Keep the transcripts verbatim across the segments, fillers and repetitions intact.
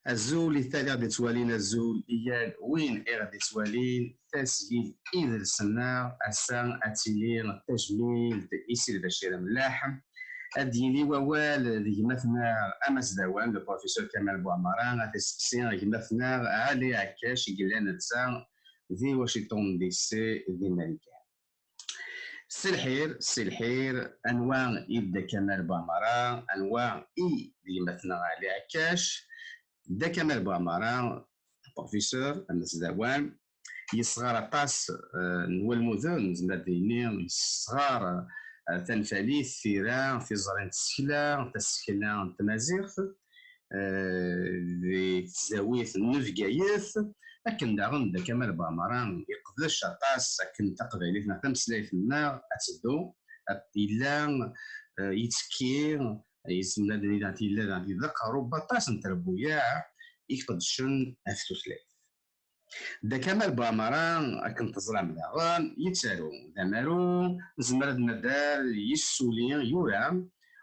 Azul i tali ɣ-d-ittwalin, azul i yal win i ɣ-d-ittwalin. Tasgilt idles-nneɣ ass-a ad tili d tajmilt i Si Lbacir Amellaḥ. Ad d-yini wawal d gma-tneɣ amasdawan, le professeur Kamal Bouamara, ad t-isteqsi gma-tneɣ Ali Ɛekkac, i yellan netta di Washington D C di Marikan. Si lḥir, si lḥir, anwa i d Dda Kamal Bouamara, anwa i d gma-tneɣ Ali Ɛekkac? Dda Kamal Bouamara, professeur, amasdawan, yesɣar aṭas, eh, n walmuden, nezmer ad d-nini, yesɣar, eh, tanfalit, tira, tiẓri n tsekla, tasekla n tmaziɣt, eh, di tzawit n Bgayet, akken daɣen Dda Kamal Bouamara yeqdec aṭas akken taqbaylit neɣ tameslayt-nneɣ ad teddu, ad, yella, eh, yettekki, yezmer ad d-nini daɣen yella daɣen d aqerru n waṭas n trebbuyaɛ i iqeddcen ɣef tutlayt. Dda Kamal Bouamara, akken teẓram daɣen, yettaru d amaru, nezmer ad nader yessuli, yura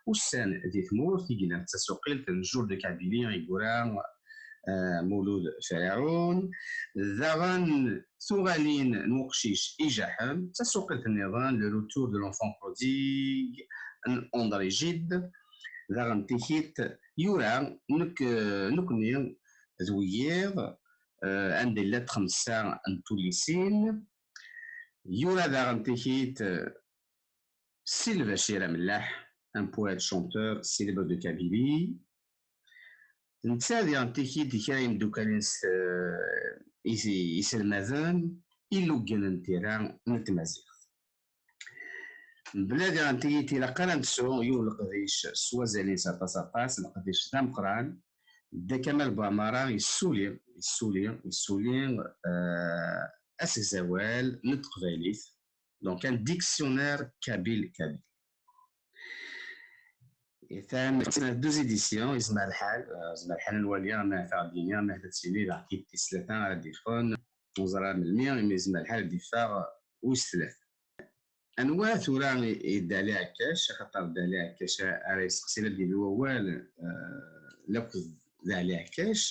ussan di tmurt i yellan d tasuqilt n Jour de Kabylie i yura, eh, Mulud Faraɛun. Daɣen tuɣalin n uqcic ijaḥen, d tasuqilt nniḍen, Le Retour de l'enfant prodigue n André Gide. Daɣen tikit yura nek-, nekni d wiyiḍ, eh, anda yella txemsa n tullisin. Yura daɣen tikit, eh, Si Lbacir Amellaḥ, un poète chanteur célèbre de Kabylie. Netta diɣen tikit kra n yimeddukkal-ines, eh, is-, iselmaden, iluggen n tira n tmaziɣt. Mebla diɣen tikit ilaq ara nettu yiwen leqdic s wazal-ines aṭas aṭas, leqdic d ameqqran, Dda Kamal Bouamara yessuli, yessuli, yessuli, eh, asegzawal n teqbaylit, donc un dictionnaire kabyle-kabyle. Atan deux éditions, yezmer lḥal, eh, yezmer lḥal ad nwali ama ad aɣ-d-yini ama ad tili d tis tlata ara d-yeffɣen, ur ẓriɣ melmi, imi yezmer lḥal ad d-iffeɣ wis tlata. Anwa tura i, i Dda Ɛli Ɛekkac? Axaṭer Dda Ɛli Ɛekkac ara yesteqsin, ad d-yili wawal, eh, lakked Dda Ɛli Ɛekkac.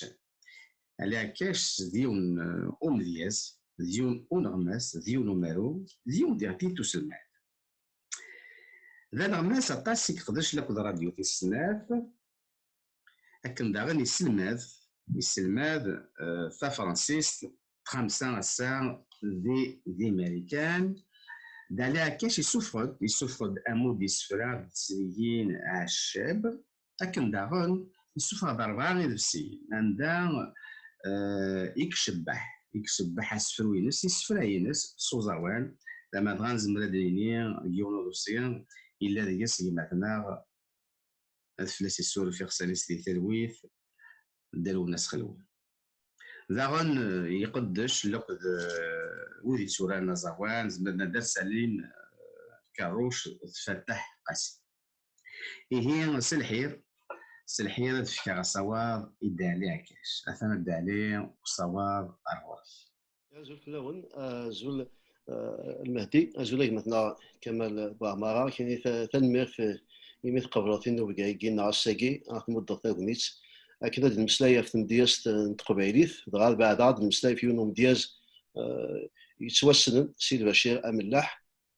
Ɛli Ɛekkac d yiwen, eh, umedyaz, d yiwen uneɣmas, d yiwen umaru, d yiwen diɣen d uselmad. D aneɣmas aṭas i yeqdec lakked Radyu Tis Snat, akken daɣen iselmad, iselmad, eh, tafransist, xamsa ass-a di, di Marikan. Dda Ɛli Ɛekkac isuffeɣ-d, isuffeɣ-d amud isefra d tesrigin Ɛeccab, akken daɣen isuffeɣ-d rebɛa iḍebsiyen, anda, eh, i icebbeḥ, i icebbeḥ asefru-ines, isefra-ines s uẓawan, lamma dɣa nezmer ad d-nini deg yiwen uḍebsi yella deg-s gma-tneɣ, ad fell-as issuref iɣsan-is di talwit, Dda Lwennas Xelwa. Daɣen, eh, iqeddec lakked, eh, wid yetturaren aẓawan, nezmer ad d-nerr Salim, eh, Kerruc d Fertaḥ Qasi. Ihi, s lḥir, s lḥir ad fkeɣ asawaḍ i Dda Ɛli Ɛekkac. Atan a Dda Ɛli, usawaḍ ar ɣur-k. Azul fell-awen, azul, eh, Lmehdi, azul a gma-tneɣ Kamal Bouamara, kini ta-, tanemmirt, eh, imi tqebleḍ tinubga-agi neɣ ass-agi, ad tmuddeḍ tagnit, akken ad d-nemmeslay ɣef tmedyazt n teqbaylit, dɣa beɛda ad d-nemmeslay ɣef yiwen umedyaz, eh, yettwassnen, Si Lbacir Amellaḥ,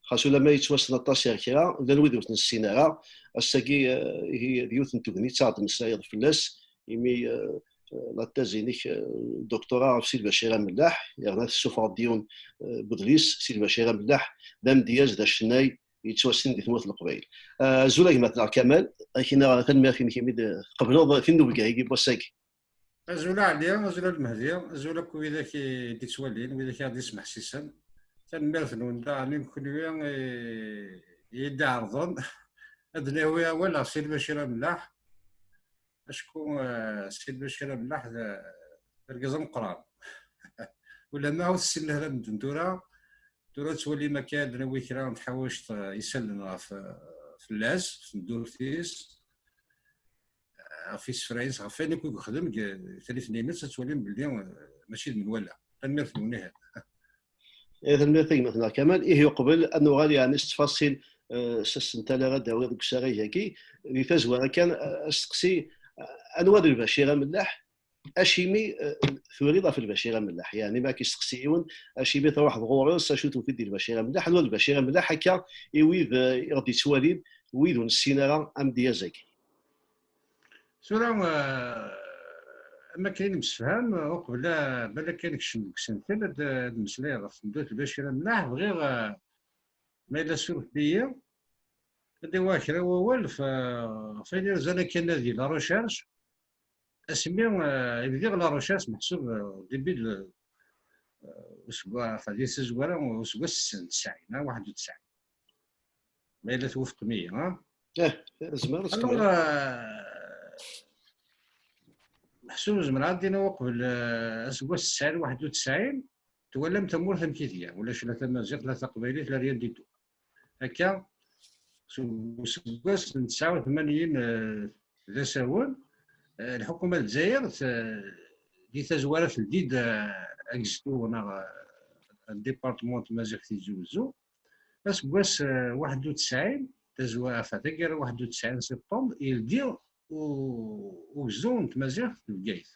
xas ulamma yettwassen aṭas ar kra, llan wid ur t-nessin ara. Ass-agi, eh, ihi d yiwet n tegnit ad d-temmeslayeḍ fell-as, imi, eh, eh, la thèse-inek, eh, doctorat ɣef Si Lbacir Amellaḥ, yerna tessufɣeḍ-d yiwen, eh, n wedlis, Si Lbacir Amellaḥ, d amedyaz, d acennay, yettwassen di tmurt n Leqbayel. Eh, azul a gma-tneɣ Kamal, ad k-iniɣ tanemmirt-inek imi d-tqebleḍ tinubga-agi n wass-agi. Azul a Ɛli, azul a Lmehdi, azul akk widak i d-ittwalin, widak i aɣ-d-ismeḥsisen. Tanemmirt-nwen daɣen i kenwi i, i d-iɛerḍen ad d-nawi awal ɣef Si Lbacir Amellaḥ. Acku, eh, Si Lbacir Amellaḥ d, d argaz ameqqran. Ulamma ur t-ssinen ara medden tura, tura ttwalim akka ad d-nawi kra n tḥawact, eh, isallen ɣef, eh, fell-as, ɣef tmeddurt-is, ɣef isefra-ines, ɣef wayen akk i yexdem deg tallit-nni-ines, ad twalim belli, eh, mačči d menwala. Tanemmirt-nwen, ihi. Eh, tanemmirt a gma-tneɣ Kamal. Ihi uqbel ad nuɣal yeɛni s ttfaṣil, eh, s asentel ara d-awiḍ deg usarag-agi, di tazwara kan, eh, asteqsi, eh, anwa d Lbacir Amellaḥ? Acimi, eh, turiḍ ɣef Lbacir Amellaḥ? Yeɛni, ma k-isteqsi yiwen, acimi truḥeḍ ɣur-s, acu tufiḍ di Lbacir Amellaḥ? Anwa Lbacir Amellaḥ, akka, i wid, eh, i ɣ-d-yettwalin, wid ur nessin ara amedyaz-agi? Tura, eh, am akken i nemsefham, eh, uqbel a-, bala kan kcem deg usentel, ad, ad meslayeɣ ɣef tmeddurt Lbacir Amellaḥ. Bɣiɣ, eh, ma yella suref-iyi, ad d-awiɣ kra n wawal f-, ɣef wayen yerzan akanadi, la recherche. Asmi, eh, i bdiɣ la recherche, meḥsub, eh, au début de, eh, usegga-, enfin, di tazwara n useggas n tesɛin, ah, waḥed u tesɛin. Ma yella twufqem-iyi, ha? Eh, zemreɣ ad Alors, eh, meḥsub zemreɣ ad d-iniɣ uqbel, eh, aseggas n tesɛin, waḥed u tesɛin, twalam tamurt amek i tga, ulac la tamaziɣt, la taqbaylit, la rien du tout. Akka, seg useggas n tesɛa u tmanyin, eh, d asawen, eh, lḥukuma n Lezzayer, t-, di tazwara teldi-d, eh, agezdu neɣ, eh, département n tmaziɣt Tizi Wezzu. Aseggas, eh, waḥed u tesɛin, tazwa-, enfin, taggara waḥed u tesɛin septembre, yeldi u-, ugezdu n tmaziɣt deg Bgayet.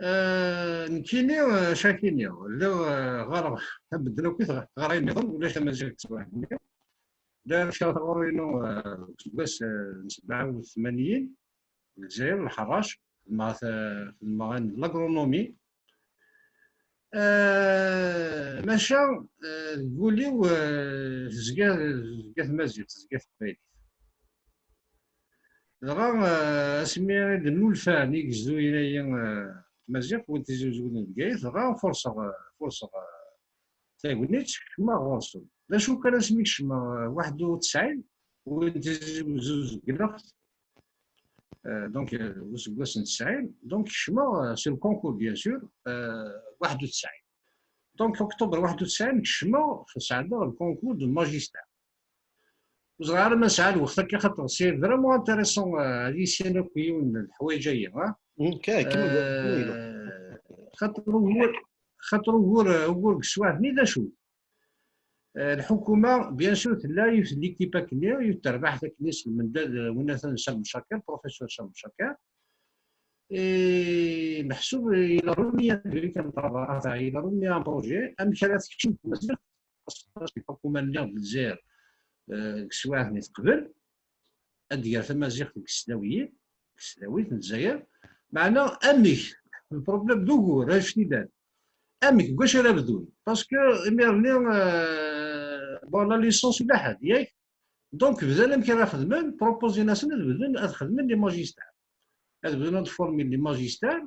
Eh, nekkini, eh, acu ara k-iniɣ, lliɣ, eh, ɣareɣ medden akk ɣer ayen nniḍen, ulac tamaziɣt tettwaḥemmel. Dayɣer, kra taɣuri-inu, eh, seg wass, eh, n sebɛa u tmanyin, Lezzayer, Lḥerrac, xedmeɣ ta-, xedmeɣ ayen n l'agronomie. Eh, maca, eh, deg wul-iw, eh, tezga, tezga tmaziɣt, tezga teqbaylit. Dɣa, eh, asmi i d-nnulfan igezduyen-agi, eh, n tmaziɣt, wwin Tizi Wezzu n Bgayet, dɣa furṣeɣ, eh, furṣeɣ, eh, tagnit, kecmeɣ ɣur-sen. D acu kan, asmi kecmeɣ, eh, waḥed u tesɛin, wwin Tizi Wezzu zegleɣ-t, eh, donc, eh, useggas n tesɛin, donc kecmeɣ, eh, sur le concours, bien sûr, eh, waḥed u tesɛin. Donc, octobre waḥed u tesɛin, kecmeɣ, sɛeddaɣ le concours de magistrat. Ur ẓriɣ ara ma nesɛa lweqt akka, xaṭer c'est vraiment intéressant, eh, ad yissin akk yiwen n leḥwayeǧ-agi, ha? Mm, ka-, kemmel, kemmel. Eh, xaṭer ugur, xaṭer ugur, ugur deg teswiɛt-nni d acu? Eh, lḥukuma, bien sûr, tella yiwet n l'équipe akkenni, yiwet terbaḥt akkenni s lmendad, eh, win atan Salem Chakir, professeur Salem Chakir. Et meḥsub, il a remis un truc, un travail, enfin, il a remis un projet, amek ara tekcem tmaziɣt, parce que lḥukuma-nni n Lezzayer, eh, deg teswiɛt-nni teqbel ad d-ger tamaziɣt deg tesdawiyin, deg tesdawit n Lezzayer. Meɛna amek? Le problème d ugur, annect-ilat. Amek, deg wacu ara bdun? Parce que imir-nni, euh, bon, la licence ulac ḥedd, yak? Donc, bdan amek ara xedmen, proposin-asen ad bdun ad xedmen les magistrats. Ad bdun ad formin les magistrats,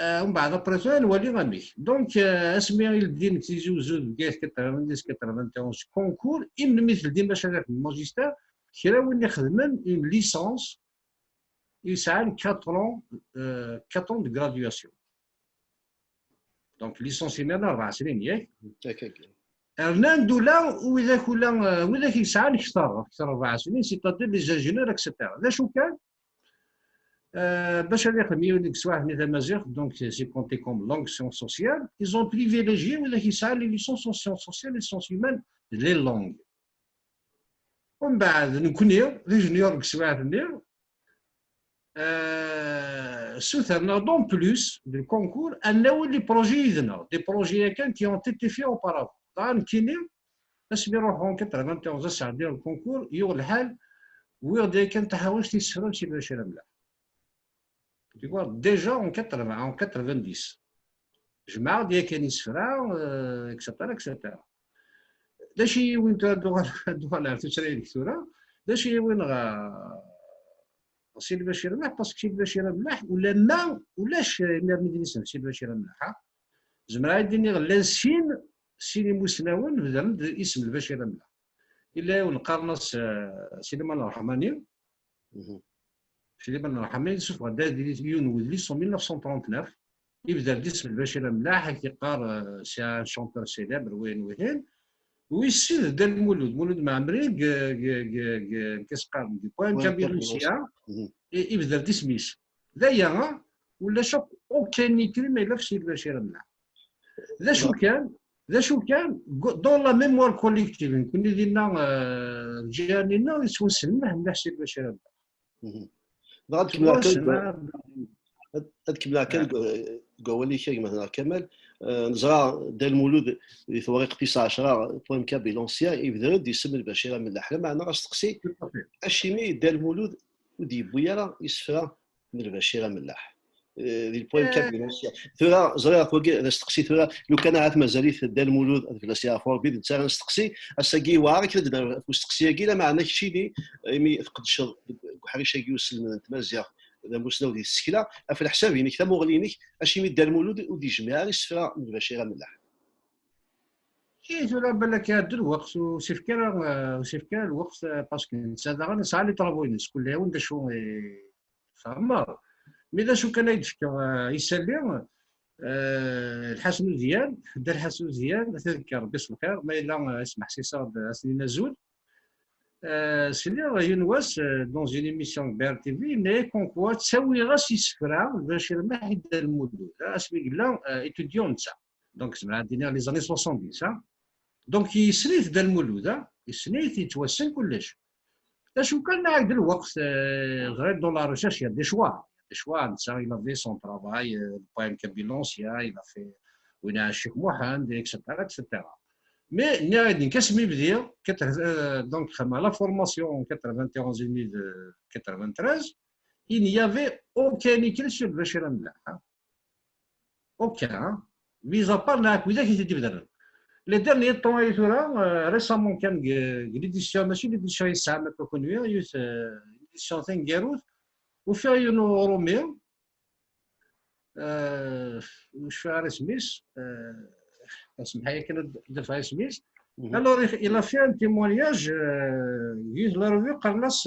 euh, umbeɛd, après ça, ad nwali amek. Donc, euh, asmi i ldin deg Tizi Wezzu deg quatre-vingt-dix quatre-vingt-onze concours, i melmi teldim acu ara xedmen magistrat, kra win ixedmen une licence yesɛan quatre ans, euh, quatre ans de graduation. Donc, licence imir-nni rebɛa snin, yak? Akka, akka. Rnan-d ula widak, ula, euh, widak yesɛan kter, kter rebɛa snin, c'est-à-dire les ingénieurs, et cetera. D acu kan, euh, bac ad ixdem yiwen deg teswiɛt-nni tamaziɣt, donc c'est compté comme langue sciences sociales, ils ont privilégié widak yesɛan les licences en sciences sociales et sciences humaines, les langues. Umbeɛd, nekkni, d ingénieur deg teswiɛt-nni, euh, ssutren-aɣ-d en plus du concours ad nawi les projets yid-neɣ, des projets yakan qui ont été faits auparavant. Dɣa nekkini, asmi ruḥeɣ en quatre-vingt-onze ad sɛeddiɣ le concours, yuɣ lḥal, wwiɣ-d yakan taḥawact i yessefran Si Lbacir Amlaḥ. Tu vois, déjà en quatre-vingts, en quatre-vingt-dix. Jemɛeɣ-d yakan isefra, euh, et cetera, et cetera. D acu i yi-yewwin tura ad uɣal-, ad uɣaleɣ ɣer tuttra-inek tura? D acu i yi-yewwin ɣer, ɣer Si Lbacir Amlaḥ? Parce que Si Lbacir Amlaḥ, ulamma ulac imir-nni d isem Si Lbacir Amlaḥ, ha? Zemreɣ ad d-iniɣ llan sin, sin imusnawen bedren-d isem Lbacir Amlaḥ. Yella yiwen qqaren-as, euh, Sliman Ṛeḥmani, Mhm. Sliman Ṛeḥmani yessufeɣ-d adlis, yiwen n wedlis en mille neuf cent trente-neuf, ibder-d isem Lbacir Amlaḥ, ad k-yeqqar, euh, c'est un chanteur célèbre, wayen wihin. Wis sin d Dda Lmulud, Mulud Mɛemmri, deg, deg, deg, deg, deg, qu'est-ce qqaren, deg Poème Kabyle Ancien, mhm, i, ibder-d isem-is. D aya, ha? Ulac akk aucun écrit ma yella ɣef Si Lbacir Amlaḥ. D acu kan, d acu kan, dans la mémoire collective, nekkni dinna, euh, lǧiran-nni yettwassen mliḥ, mliḥ Si Lbacir Amlaḥ. Mhm. Dɣa ad kemmleɣ kan, yettwassen, ah, Ad kemmleɣ kan deg wawal-ik a gma-tneɣ Kamal. Neẓra Dda Lmulud di tewriqt-is ɛecra, Poème Kabyles ancien, yebder-d isem n Lbacir Amellaḥ. Lameɛna asteqsi, acimi Dda Lmulud ur d-yewwi ara isefra n Lbacir Amellaḥ di Poème Kabyles ancien? Tura ẓriɣ wagi d asteqsi. Tura lukan ahat mazal-it Dda Lmulud ad fell-as yeɛfu Rebbi, d netta ara nesteqsi. Ass-agi yewɛer akken ad d-nerr ɣef usteqsi-agi, lameɛna keččini imi tqeddceḍ deg uḥric-agi uselmed n tmaziɣt d amussnaw di tsekla, ɣef leḥsab-inek, tamuɣli-inek, acimi Dda Lmulud ur d-yejmiɛ ara isefra n Lbacir Amellaḥ? I tura balak iɛedda lweqt, ur s-ifka ara, ur s-ifka ara lweqt, parce que netta daɣen yesɛa les travaux-ines, kul yiwen d acu i txedmeḍ. Mi d acu kan ay d-fkeɣ isalli, Lḥasen Uzyan, Dda Lḥasen Uzyan, ad t-iḍegger Rebbi s lxir, ma yella ismeḥsis-aɣ-d ad s-nini azul. Sliɣ yiwen wass dans une émission de B R T V, yenna-yak comme quoi ttawiɣ-as isefra Lbacir Mlaḥ i Dda Lmulud, asmi yella étudiant netta. Donc zemreɣ ad d-iniɣ les années soixante-dix. Donc yessen-it Dda Lmulud, yessen-it, yettwassen kullec. D acu kan, nɛid lweqt, ɣriɣ dans la recherche, il y a des choix. Des choix, netta, il avait son travail, le Poème Kabyles ancien, il a fait Win Ccix Muḥend, et cetera, et cetera. Mais nniɣ-ak-d nekk asmi bdiɣ, donc xedmeɣ la formation en quatre-vingt-onze et demi de quatre-vingt-treize, il n'y avait aucun écrit sur Lbacir Amellaḥ. Aucun, mis à part nniɣ-ak widak i t-id-ibedren. Les derniers temps ay tura, récemment kan deg l'édition, mačči l'édition yesɛa ma kunwi, yiwet l'édition taneggarut, ufiɣ yiwen uṛumi, ur cfiɣ ara isem-is, semḥ-iyi akken ad d-afeɣ isem-is. Alors il a fait un témoignage, yiwet la revue qqaren-as,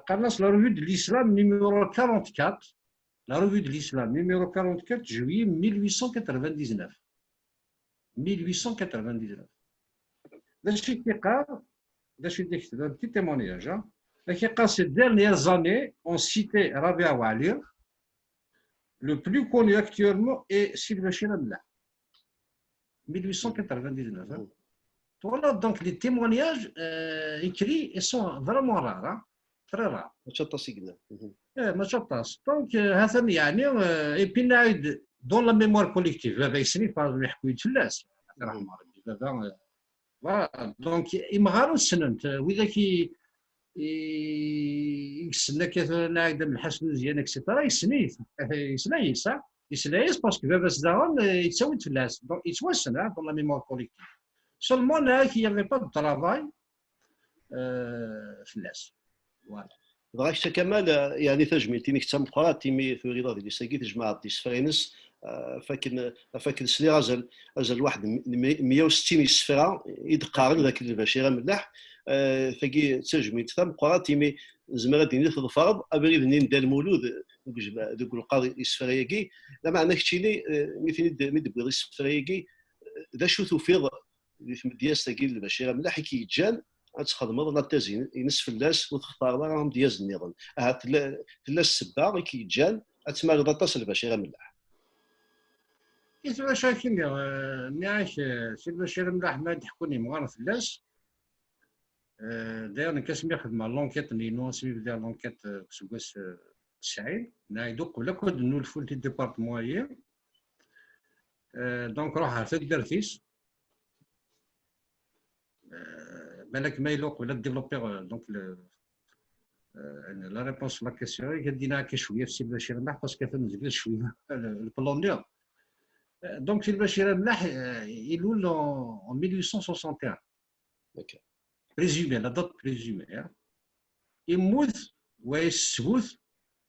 qqaren-as la revue de l'islam numéro quarante-quatre, la revue de l'islam numéro quarante-quatre, juillet mille huit cent quatre-vingt-dix-neuf. Mille huit cent quatre-vingt-dix-neuf. D acu i k-yeqqar? D acu i d-iketben? Petit témoignage, hein. Ak-yeqqar, ces dernières années ont cité Rabi'a Waɛli, le plus connu actuellement est Si Lbacir Amellaḥ. Mille huit cent quatre-vingt-dix-neuf, hein. Voilà, donc les témoignages écrits, ils sont vraiment rares, hein. Très rares. Mačči aṭas i yellan. Eh, mačči aṭas. Donc, ha-t-an, yeɛni, et puis nɛid dans la mémoire collective, baba yessen-it, yeḥku-yi-d fell-as. Ṛeḥma Ṛebbi, baba. Voilà, donc imɣaren ssnen-t, widak i, i, i yessnen akka nɛid am Lḥasen Uzyan, et cetera, yessen-it. Yesla yes, yesla yes, parce que baba-s daɣen yettawi-d fell-as. Donc yettwassen, hein, dans la mémoire collective. Seulement, là, il n'y avait pas de travail fell-as. Voilà. Dɣa kečč a Kamal, yeɛni tajmilt-inek d tameqqrant imi turiḍ adlis-agi, tjemɛeḍ-d isefra-ines, ɣef wakken sliɣ azal, azal waḥed n meyya u settin isefra i d-qqaren d akken Lbacir Amellaḥ. Tagi d tajmilt tameqqrant imi nezmer ad d-nini tḍefreḍ abrid-nni n Dda Lmulud deg ulqaḍ isefra-agi. Lameɛna keččini, mi d-tewwiḍ isefra-agi, d acu tufiḍ di tmedyazt-agi n Lbacir Amellaḥ i k-yeǧǧan ad txedmeḍ la thèse-ines fell-as, ur textareḍ ara amedyaz nniḍen? Ahat tella, tella ssebba i k-yeǧǧan ad tmariḍ aṭas Lbacir Amellaḥ. I tura acu ara k-iniɣ, nniɣ-ak, Si Lbacir Amellaḥ ma d-ḥkun yemɣaren fell-as, d'ailleurs nekk asmi xedmeɣ l'enquête-nni-inu, asmi bdiɣ l'enquête deg useggas tesɛin, nɛid uqbel akk ad d-nnulfun ti département-agi, donc ruḥeɣ ar taddart-is. Balak ma yella uqbel ad développer, donc, le, la réponse à la question, ad d-iniɣ akka cwiya ɣef Si Lbacir Amellaḥ, parce que atan nezgel cwiya le plan-nni. Donc Si Lbacir Amellaḥ ilul en mille huit cent soixante et un. Présumé, la date présumée, hein. Yemmut, wa yessewt,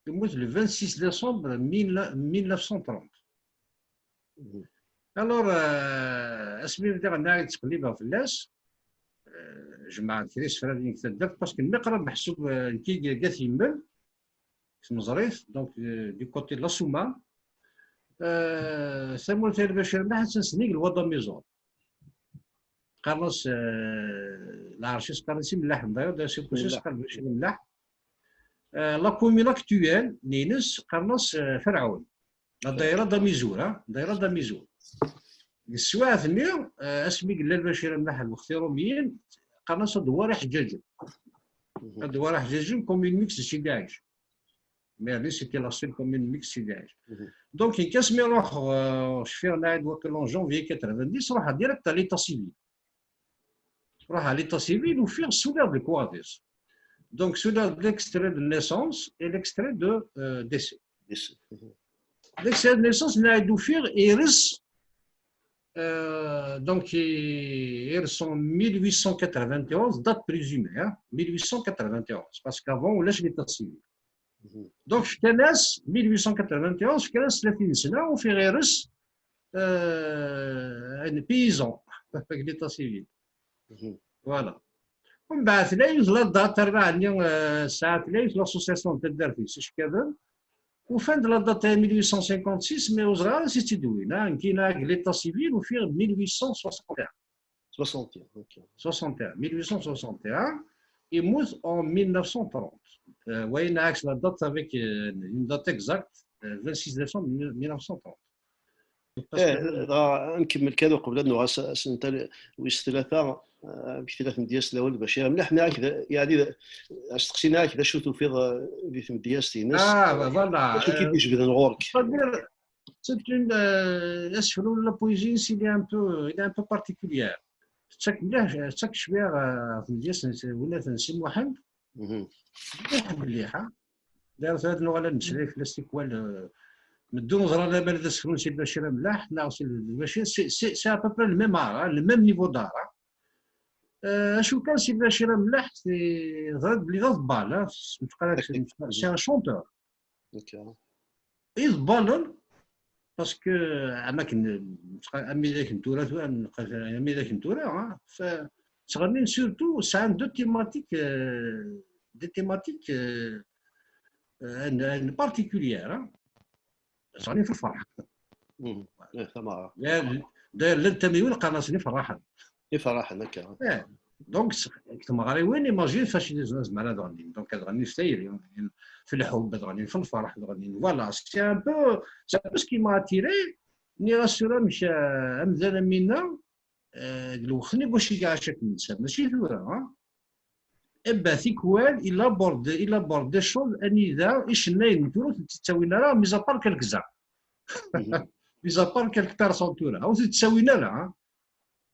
yemmut le vingt-six décembre mille neuf cent trente. Alors, asmi bdiɣ nniɣ-ak ttqellibeɣ fell-as, jemɛeɣ-d kra isefra deg taddart, parce que mi qrib meḥsub nekk i yerga timmel, deg tmeẓrit, donc du côté de la Souma, tamurt n Lbacir Mlaḥ attan sennig Lwadi Amiẓur. Qqaren-as, lɛerc-is qqaren-as Imellaḥen, d'ailleurs d asifus-is qqaren Lbacir Mlaḥ. La commune actuelle-ines qqaren-as Ferɛun. La daïra d'Amizour, hein, daïra d'Amizour. Deg teswiɛt-nni, asmi yella Lbacir Mlaḥ lweqt Iṛumiyen, qqaren-as Adwar Iḥeǧǧaǧen. Adwar Iḥeǧǧaǧen, commune mixte de Sidi Ɛic. Merli, c'était la seule commune mixte Sidi Ɛic. Donc, nekk asmi ruḥeɣ, euh, cfiɣ nɛid wakal en janvier quatre-vingt-dix, ruḥeɣ direct à l'état civil. Ruḥeɣ à l'état civil, ufiɣ solaire de Croix-Rousse. Donc, solaire de l'extrait de naissance et l'extrait de euh, décès. L'extrait de naissance, nɛid ufiɣ irs, euh, donc, irs en mille huit cent quatre-vingt-onze, date présumée, hein, mille huit cent quatre-vingt-onze, parce qu'avant, ulac l'état civil. Donc, fkan-as, mille huit cent quatre-vingt-onze, fkan-as tlatin sna, ufiɣ irs, euh, un paysan, avec l'état civil. Voilà. Mbeɛd tella yiwet la date, arbaɛ-nni, euh, sɛa tella yiwet l'association n taddart-is, icekkaden, ufan-d la date mille huit cent cinquante-six, mais ur ẓriɣ ara si tt-id-wwin, ah, nekk yenna-ak l'état civil, ufiɣ mille huit cent soixante et un. Soixante et un, ok. Soixante et un, mille huit cent soixante et un, yemmut en mille neuf cent trente. Euh, wayen aɛks la date avec euh, une date exacte, euh, vingt-six décembre mille neuf cent trente. Eh, dɣa ad nkemmel kan uqbel ad nuɣal s- asentel wis tlata, eh, amek tella tmedyazt n Lawal Lbacir mliḥ, nniɣ-ak d- yeɛni d- asteqsi-nni-ak d acu tufiḍ, eh, di tmedyazt-ines? Ah, ben voilà. D acu i k-id-ijebden ɣur-k? C'est-à-dire, c'est une, euh, asefru n la poésie, il est un peu, il est un peu particulier. Tettak mliḥ, tettak cwiya ɣer tmedyazt n Winat n Si Muḥend. Mliḥ, mliḥ, ha? D'ailleurs, ad nuɣal ad neslay fell-as tikwal, euh, medden ẓran laman d asefru n Si Lbacir Amlaḥ, neɣ Si Lbacir, c'est, c'est, c'est à peu près le même art, hein, le même niveau d'art, hein. Euh, acu kan, Si Lbacir Amlaḥ, c'est, ẓriɣ belli d aḍebbal, hein, c'est un chanteur. Iḍebbalen, parce que am akken, am widak n tura, tura, am widak n tura, hein, fa- ttɣennin surtout, sɛan deux thématiques, euh, des thématiques, euh, euh, un- un particulières, hein. Ttɣennin f lferḥ. D'ailleurs, llan tamiwin qqaren-asen iferraḥen. Iferraḥen, akka. Eh, donc, s- deg tmeɣriwin, imagine fac i d-, zemren ad ɣennin. Donc, ad ɣennin f tayri, f lḥubb, ad ɣennin f lferḥ, ad ɣennin. Voilà, c'est un peu, c'est un peu ce qui m'a attiré. Nniɣ-as tura amek, euh, amdan am winna, euh, deg lweqt-nni deg wacu i iɛac akken netta, mačči tura, hein? Eh ben, tikwal, il aborde, il aborde des choses anida icennayen n tura ur tent-ttawin ara, mis à part quelques-uns. Mis à part quelques personnes tura, ur tent-ttawin ara, hein?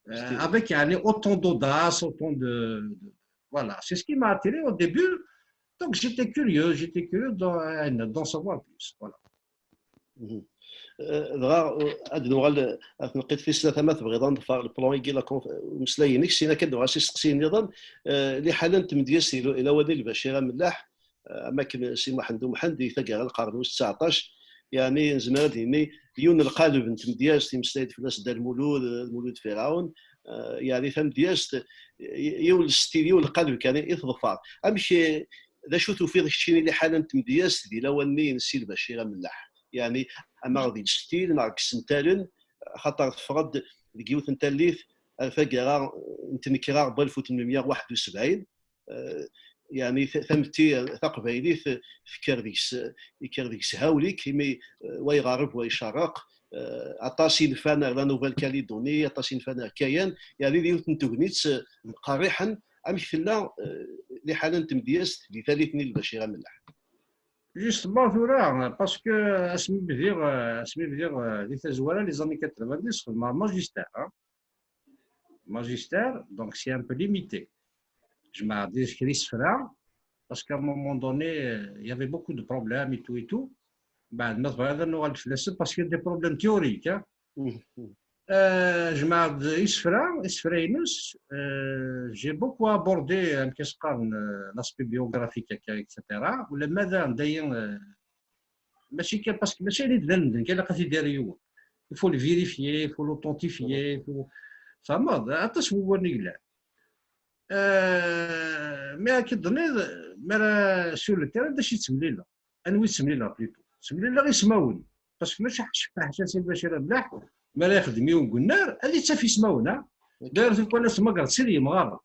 Euh, avec, yeɛni, autant d'audace, autant de, de- voilà, c'est ce qui m'a attiré au début. Donc, j'étais curieux, j'étais curieux d'en, d'en savoir plus. Voilà. Euh, dɣa, euh, ad nuɣal, euh, ad tneqqiḍ tis tlata ma tebɣiḍ ad nḍfer le plan-agi, la conf-, umeslay-inek, sin akka ad nuɣal s isteqsiyen nniḍen. Euh, liḥala n tmedyazt i Lawal Lbacir Amlaḥ, euh, am akken Si Muḥend Umḥend di taggara n lqern wis tseɛṭac, yeɛni nezmer ad d-nini yiwen n lqaleb n tmedyazt, imeslay-d fell-as Dda Lmulud, Lmulud Ferɛun, euh, yeɛni tamedyazt, y- yiwen n stil, yiwen n lqaleb kan i teḍfer. Amek, eh, d acu tufiḍ keččini liḥala n tmedyazt di lawan-nni n Si Lbacir Amlaḥ? Yeɛni, ama deg stil neɣ deg isental, axaṭer teffeɣ-d deg yiwet n tallit ar taggara n tnekra n walef u tmenmya u waḥed u sebɛin, eh, yeɛni ta- tametti taqbaylit tekker deg-s, yekker deg-s hawlik, imi, eh, wa iɣerreb, wa icerreq, eh, aṭas i nfan ar la Nouvelle-Calédonie, aṭas i nfan ar Kayan, yeɛni d yiwet n tegnit, eh, meqqerriḥen. Amek tella, eh, liḥala n tmedyazt di tallit-nni n Lbacir Amlaḥ? Justement, tura, parce que asmi bdiɣ, asmi bdiɣ, eh, di tazwara, les années quatre-vingt-dix, xedmeɣ magistère, hein. Magistère, donc c'est un peu limité. Jemɛeɣ-d kra isefra, parce qu'à un moment donné, euh, il y avait beaucoup de problèmes et tout et tout. Mbeɛd ma tebɣiḍ ad nuɣal fell-asen, parce qu'il y a des problèmes théoriques, hein. Euh, jemɛeɣ-d isefra, isefra-ines, euh, j'ai beaucoup abordé, amek i s-qqaren, euh, l'aspect biographique, et cetera. Ulamma d anda i, euh, mačči kan, parce que mačči ayen i d-banen medden kan ilaq ad t-id-yerr yiwen. Il faut le vérifier, il faut l'authentifier, il faut, tfehmeḍ, aṭas n wawalen i yellan. Euh, mi ara k-id-tiniḍ, mi ara sur le terrain, d acu i ttemlileɣ? Anwa i ttemlileɣ plutôt? Ttemlileɣ ismawen. Parce que mačči ḥaca, ḥaca Si Lbacir Amlaḥ, mi ara yexdem yiwen n unnar, ad ittaf ismawen, ha? D'ailleurs, tikwal ad tmagreḍ s yimɣaren.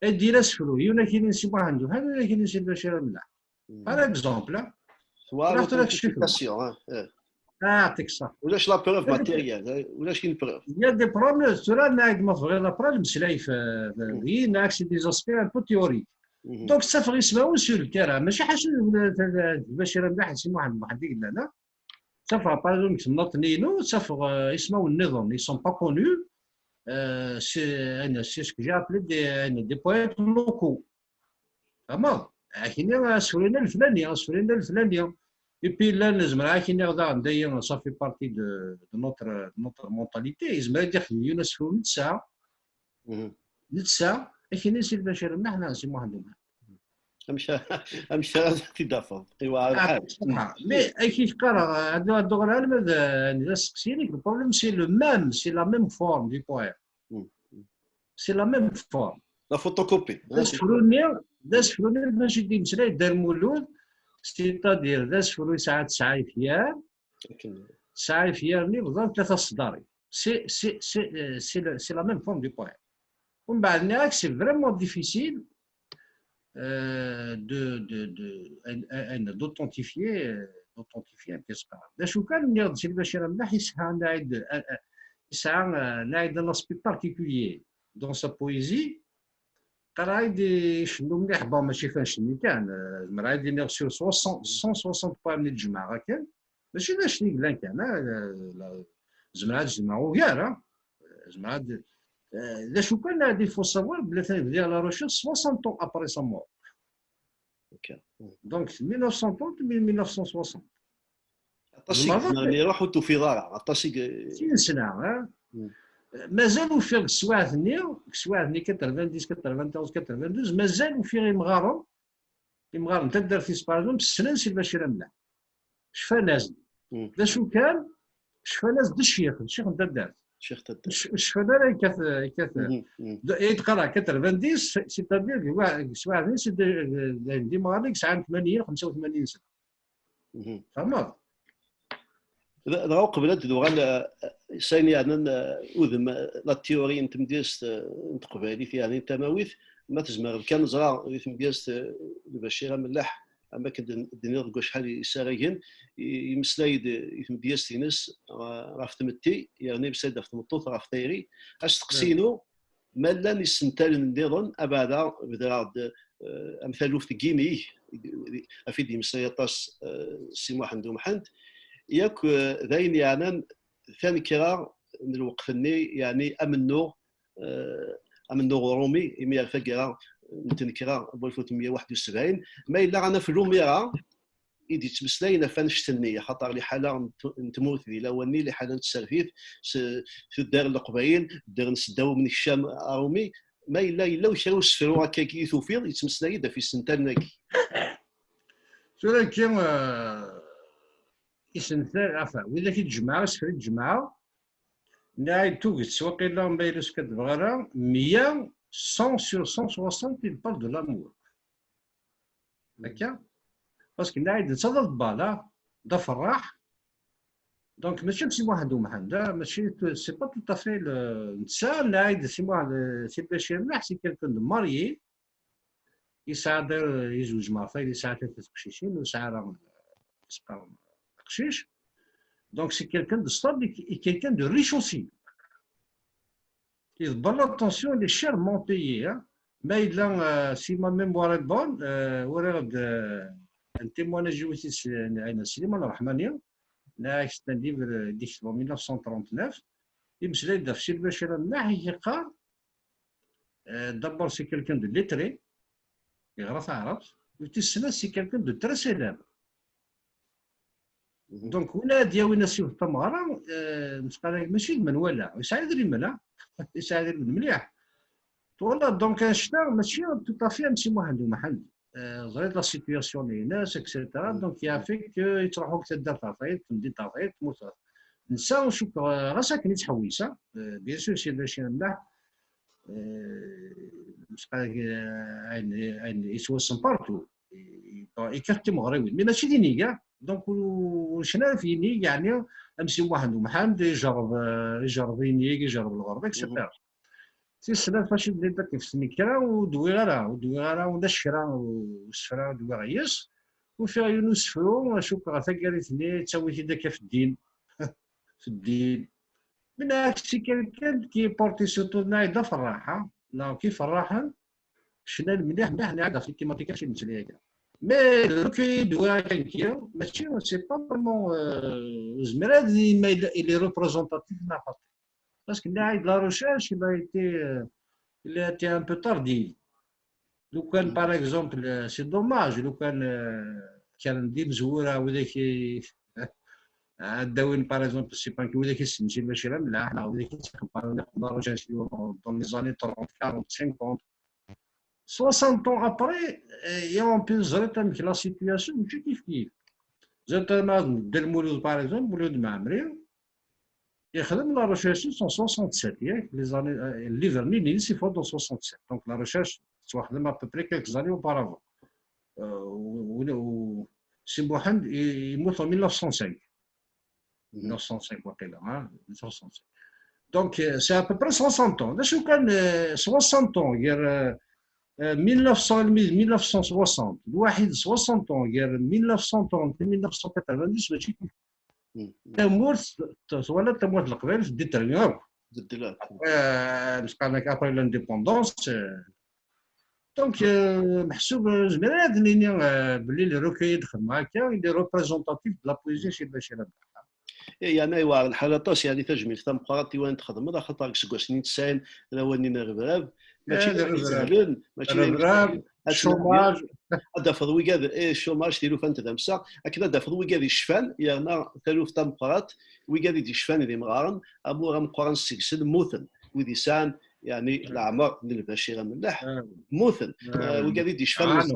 Ad d-yili asefru, yiwen akini n Si Muḥend Umḥend, yiwen akini n Si Lbacir Amlaḥ. Par exemple, ha? Tewɛer l'authentification, hein, eh. Ah, yeɛṭik ṣṣeḥ. Ulac la preuve matérielle, eh, ulac une preuve. Il y a des problèmes, tura nɛid ma tebɣiḍ la preuve, meslay f-, f-, oui, nɛid c'est des aspects un peu théoriques. Donc, ttafeɣ ismawen sur le terrain. Mačči ḥaca d Bacir Amlaḥ d Si Muḥend Muḥend i yellan, ah. Ttafeɣ, par exemple, deg temnaḍt-nni-inu, ttafeɣ, euh, ismawen nniḍen, ils sont pas connus. Euh, c'est, c'est ce que j'ai appelé des, des poètes locaux. Tfehmeḍ? Akini asefru-nni leflani, asefru-nni leflani. Et puis, là, nezmer akini daɣen, d'ailleurs, ça fait partie de, de notre, de notre mentalité. Yezmer ad d-ixdem yiwen asefru netta, netta, akini Si Lbacir Mlaḥ neɣ Si Muḥend Umḥend. Amek ara t-id-tafeḍ? Iwɛer lḥal. Mais amek i k-qqareɣ, ad dduɣ ɣer alma d asteqsi-inek, le problème c'est le même, c'est la même forme du poème. C'est la même forme. La photocopie. D asefru-nni, d asefru-nni, mačči d-imeslay Dda Lmulud, c'est-à-dire d asefru yesɛa tesɛa ifyar, tesɛa ifyar-nni bḍan tlata ṣeddarin. C'est la même forme du poème. Umbeɛd nniɣ-ak, c'est vraiment difficile euh, de, de, de, d'authentifier, d'authentifier amek i s-qqaren. D acu kan, nniɣ-d Si Lbacir Amlaḥ yesɛa, nɛid, yesɛa, nɛid, un aspect particulier dans sa poésie. Qqareɣ-d icennu mliḥ, bon, mačči kan cennu kan, zemreɣ ad iniɣ sur soixante, cent soixante poèmes i d-jemɛeɣ akken. Mačči d acu i yellan kan, zemreɣ ad jemɛeɣ ugar, zemreɣ ad, d acu kan, il faut savoir belli atan bdiɣ la recherche soixante ans après sa mort. Donc, mille neuf cent trente, mille neuf cent soixante. Aṭas i yezmer iruḥ ur tufiḍ ara, aṭas i. Sin sna, mazal ufiɣ deg teswiɛt-nni, deg teswiɛt-nni quatre-vingt-dix, quatre-vingt-onze, quatre-vingt-douze, mazal ufiɣ imɣaren, imɣaren n taddart-is, par exemple, ssnen Si Lbacir Amlaḥ. Cfan-as-d. D acu kan, cfan-as-d ccix, ccix n taddart. Ccix n taddart. Cfan ara yekkat, yekkat. Ay d-qqareɣ quatre-vingt-dix, c'est-à-dire deg teswiɛt-nni, c'est d imɣaren i yesɛan tmanyin, xemsa u tmanyin sna. Tfehmeḍ? Dɣa uqbel ad d-nuɣal s ayen yeɛnan udem, la théorie n tmedyazt n teqbaylit, yeɛni n tamawit, ma tzemreḍ kan neẓra di tmedyazt n Lbacir Amlaḥ, am akken d-nniɣ deg wacḥal isaragen, yemmeslay-d i tmedyazt-ines ɣef tmetti, yerna yemmeslay-d ɣef tmeṭṭut, ɣef tayri. Asteqsi-inu, ma llan isentalen nniḍen, abeɛda bedreɣ-d am taluft n yinig, ɣef i d-yemmeslay aṭas Si Muḥend Umḥend, yakk d ayen yeɛnan tanekra n lweqt-nni, yeɛni amennuɣ, amennuɣ uṛumi, imi ar taggara n tnekra n walef u tmeyya u waḥed u sebɛin, ma yella ad naf Lumira, i d-yettmeslayen ɣef annect-nni, axaṭer liḥala n tmurt di lawan-nni, liḥala n tsertit, tuddar n Leqbayel, ddren seddaw umnekcam aṛumi, ma yella yella kra usefru akkagi i tufiḍ yettmeslay-d ɣef yisentalen-agi? Tura-agi, isental, enfin, widak i d-jemɛeɣ, isefra i d-jemɛeɣ, nniɣ-ak-d tuget, s waqila ma yella ur d-bɣiɣ ara, meyya, cent sur cent soixante, il parle de l'amour. Akka? Parce que nniɣ-ak-d netta d aḍebbal, d aferraḥ. Donc, mačči am Si Muḥend Umḥend, mačči, c'est pas tout à fait le, netta, nniɣ-ak-d Si Muḥend, Si Lbacir Mlaḥ, c'est quelqu'un de marié, yesɛa d'ailleurs, yezweǧ mreṭ, yesɛa tlata teqcicin, ur yesɛi ara, aqcic. Donc, c'est quelqu'un de stable et quelqu'un de riche aussi. Iḍebber l'attention, il est chèrement payé, hein. Ma yella, si ma mémoire est bonne, uriɣ-d un témoignage yiwet-is n Sliman Ṛeḥmani, nniɣ-ak c'est un livre i d-yekteb en mille neuf cent trente-neuf, imeslay-d ɣef Si Lbacir Amlaḥ, yeqqar, d'abord c'est quelqu'un de lettré, yeɣra taɛrabt, u tis snat c'est quelqu'un de très célèbre. Donc, win ara d-yawin asiwet tameɣra, nesqal-ak mačči d menwala, yesɛa idrimen, a? Yesɛa idrimen mliḥ. Twalaḍ, donc, annect-a mačči tout à fait am Si Muḥend Umḥend. Ẓriɣ la situation-ines, et cetera. Donc, il a fait que yettruḥu deg taddart ɣer tayeḍ, temdint ɣer tayeḍ, tmurt ɣer. Netta, cukkeɣ, ɣas akken i ttḥewwis, a? Bien sûr, Si Lbacir Mlaḥ, nesqal-ak, ayen, ayen yettwassen partout. Yekkat timeɣriwin, mais mačči d inig, a? Donc, ur cna ara f yinig, yeɛni, am Si Muḥend Umḥend, ijerreb, ijerreb inig, ijerreb lɣerba, et cetera. Tis snat, faci d-nniɣ akken f tnekra, ur d-wwiɣ ara, ur d-wwiɣ ara ulac kra n usefra ur d-wwiɣ yes. Ufiɣ yiwen usefru, cukkeɣ taggara-nni ttawi-t-id akka f ddin. F ddin. Min-a, c'est quelqu'un qui est porté surtout d aferraḥ, a? Neɣ ki ferraḥen, Cnal mliḥ mliḥ, nniɣ-ak ɣef les thématiques acu i d-nettmeslay akka. Mais le recueil de Wakanki, mačči, c'est pas vraiment, euh, ur nezmir ad nini ma il est représentatif neɣ xaṭi. Parce que nniɣ-ak la recherche, il a été, euh, il a été un peu tardive. Lukan, par exemple, euh, c'est dommage, lukan, euh, kra n yimezwura widak i, ad d-awin, par exemple, c'est pas widak i ssnen Sidi Bacir Amlaḥ, neɣ widak i ttxemmaren la recherche dans les années trente, quarante, cinquante. Soixante ans après, euh, et on peut dire amek la situation, mačči kif kif. Ẓriɣ ma Dda Lmulud, par exemple, Mulud Mɛemmri, yexdem la recherche en soixante-sept, yak, les années, euh, l'hiver-nni-ines, il faut dans soixante-sept. Donc la recherche, tettwaxdem à peu près quelques années auparavant. Euh, u, u, u, Si Muḥend i, yemmut en mille neuf cent cinq. Mille neuf cent cinq, waqila, hein, mille neuf cent cinq. Donc, euh, c'est à peu près soixante ans. D acu kan, euh, soixante ans, gar, euh, euh, mille neuf cents et mille neuf cent soixante, lwaḥid soixante ans, gar mille neuf cent trente et mille neuf cent quatre-vingt-dix, mačči kif. Tamurt, t-, twalaḍ tamurt n Leqbayel tedda terni akk. Beddel akk. Après, euh, neqqar-ak après l'indépendance, euh, donc, euh, meḥsub, euh, nezmer ad nini, euh, belli le recueil i d-xedmeɣ akka, il est représentatif de la poésie chez Bacir Amlaḥ. Eh, yeɛni, yewɛer lḥal aṭas, yeɛni, tajmilt tameqqrant i wayen txedmeḍ, axaṭer deg iseggasen-nni n tesɛin, lawan-nni n rrebrab, mačči d ayen isehlen, mačči d ayen isehlen. Ad tnadiḍ, ad d-tafeḍ wigad, eh, chômage, tilufa n tdamsa, akken ad d-tafeḍ wigad yecfan, yerna taluft tameqqrant, wigad i d-yecfan d imɣaren, amur ameqqran seg-sen mmuten, wid yesɛan, yeɛni, leɛmer n Lbacir Amlaḥ, mmuten. Eh, wigad i d-yecfan,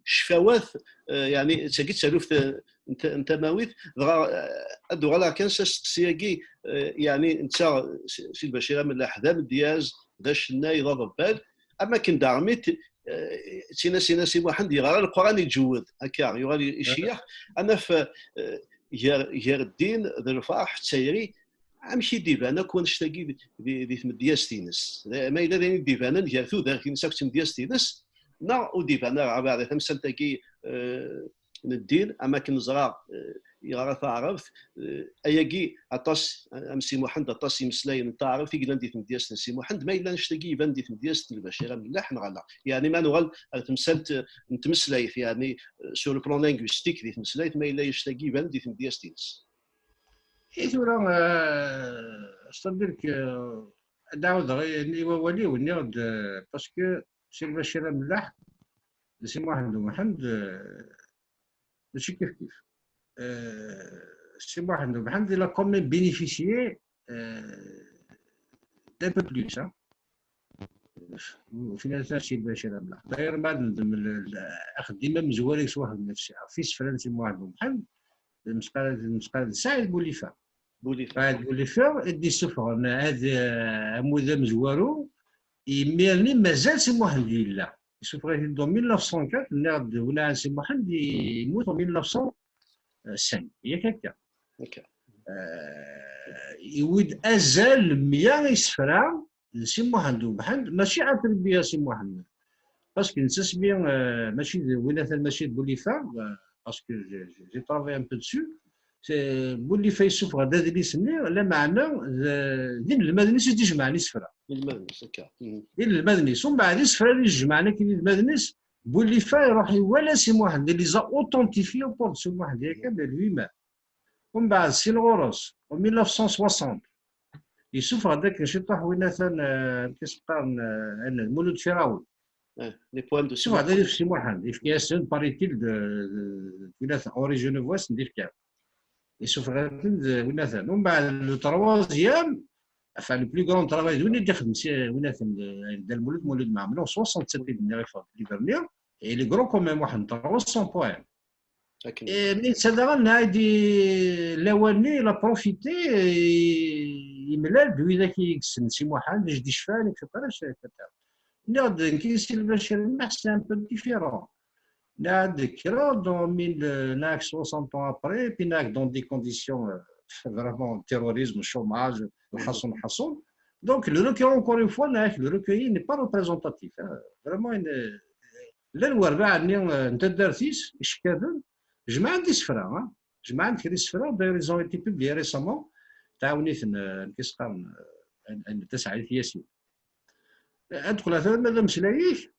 ccfawat, eh, yeɛni, d tagi d taluft, eh, n t-, n tamawit, dɣa, eh, ad d-uɣaleɣ kan s asteqsi-agi, eh, yeɛni, netta, Si, Si Lbacir Amlaḥ, d amedyaz, d acennay, d aḍebbal, am akken daɣmi t-, eh, ttinin-as, ttinin-as i Muḥend, yeɣra Leqran iǧewwed, akka, yuɣal i-, iceyyeḥ, ad naf, eh, gar, gar ddin d lferḥ d tayri, amek i d-iban akk wannect-agi di, di, di tmedyazt-ines? Ma yella d ayen i d-ibanen gar tudert-ines akked tmedyazt-ines, neɣ ur d-iban ara, abeɛda tamsalt-agi, eh, n ddin, am akken neẓra, eh, yeɣra taɛrabt, eh, ayagi aṭas, am Si Muḥend, aṭas imeslayen n taɛrabt i yellan di tmedyazt n Si Muḥend, ma yella annect-agi iban di tmedyazt n Lbacir Amlaḥ neɣ ala? Yeɛni ma nuɣal ar temsalt, eh, n tmeslayt, yeɛni, eh, sur le plan linguistique di tmeslayt, ma yella annect-agi iban di tmedyazt-ines? I tura, eh, c'est-à-dire que, eh, ad ɛawdeɣ i, i wawal-iw, nniɣ-d, eh, parce que Si Lbacir Amlaḥ d Si Muḥend Umḥend, eh, mačči kif kif. Eh, Si Muḥend Umḥend, il a quand même bénéficié, eh, d'un peu plus, hein. Fi netta Si Lbacir Amlaḥ. D'ailleurs, ma d-, d-, l-, l-, axeddim amezwaru i yeswaxdem ɣef isefra n Si Muḥend Umḥend, d Mesqal, d Mesqal d Saɛid Bulifa. Bulifa. Saɛid Bulifa i d-issufɣen ad, eh, amud amezwaru, imir-nni mazal Si Muḥend yella. Issufeɣ-it-id en mille neuf cent quatre, nniɣ-d win iɛan Si Muḥend yemmut en mille neuf cent cinq. Yak akka. Akka. Eh, iwwi-d azal n mya isefra n Si Muḥend Umḥend, mačči attribué à Si Muḥend. Parce que netta asmi, eh, mačči d win atan, mačči d Bulifa, eh, parce que j'ai, j'ai, j'ai travaillé un peu dessus. C'est, Bulifa yessufeɣ-d adlis-nni, lameɛna d, d inelmaden-is i d-ijemɛen isefra. Inelmaden-is, akka. Mhm. D inelmaden-is. Umbeɛd isefra i d-ijemɛen akken inelmaden-is, Bulifa iruḥ iwala Si Muḥend, il les a authentifiés au port de Si Muḥend, yakan, lui-même. Umbeɛd, si lɣur-s, en mille neuf cent soixante, yessufeɣ-d akken ciṭuḥ win atan, eh, amek i s-qqaren, eh, Mulud Firawun. Eh, les poèmes de Si Muḥend. Yessufeɣ-d ad yefk Si Muḥend, yefka-yasen, paraît-il, de, de, de win atan, Henri Genevois, d-ifka. Yessufeɣ-aten d win atan. Umbeɛd, le troisième, enfin, le plus grand travail, d win i d-ixdem Si, win atan, eh, Dda Lmulud, Mulud Mɛemmri, en soixante-sept i d-nniɣ, yeffeɣ-d l'hiver-nni, et il est grand quand même, waḥed n trois cents poèmes. Akken. Eh, mi netta daɣen, nɛid i lawan-nni, il a profité, eh, yemlal-d widak i yessen Si Muḥend, i d-icfan, et cetera, et cetera. Nniɣ-d, nekk, Si Lbacir Mlaḥ, c'est un peu différent. Nɛid kra, dans mille, euh, nɛid soixante ans après, puis nɛid dans des conditions, euh, vraiment, terrorisme, chômage, lḥaṣun, lḥaṣun. Donc, le recueil, encore une fois, nɛid, le recueil n'est pas représentatif, hein. Vraiment, une, llan werbaɛ-nni, eh, n taddart-is, icekkaden, jemɛen-d isefra, hein? Jemɛen-d kra isefra, d'ailleurs, ils ont été publiés récemment, tɛawen-iten, eh, amek i s-qqaren, eh, n, n Taseɛdit Yasin. Eh, ad d-qqleɣ tura ma d ameslay-ik,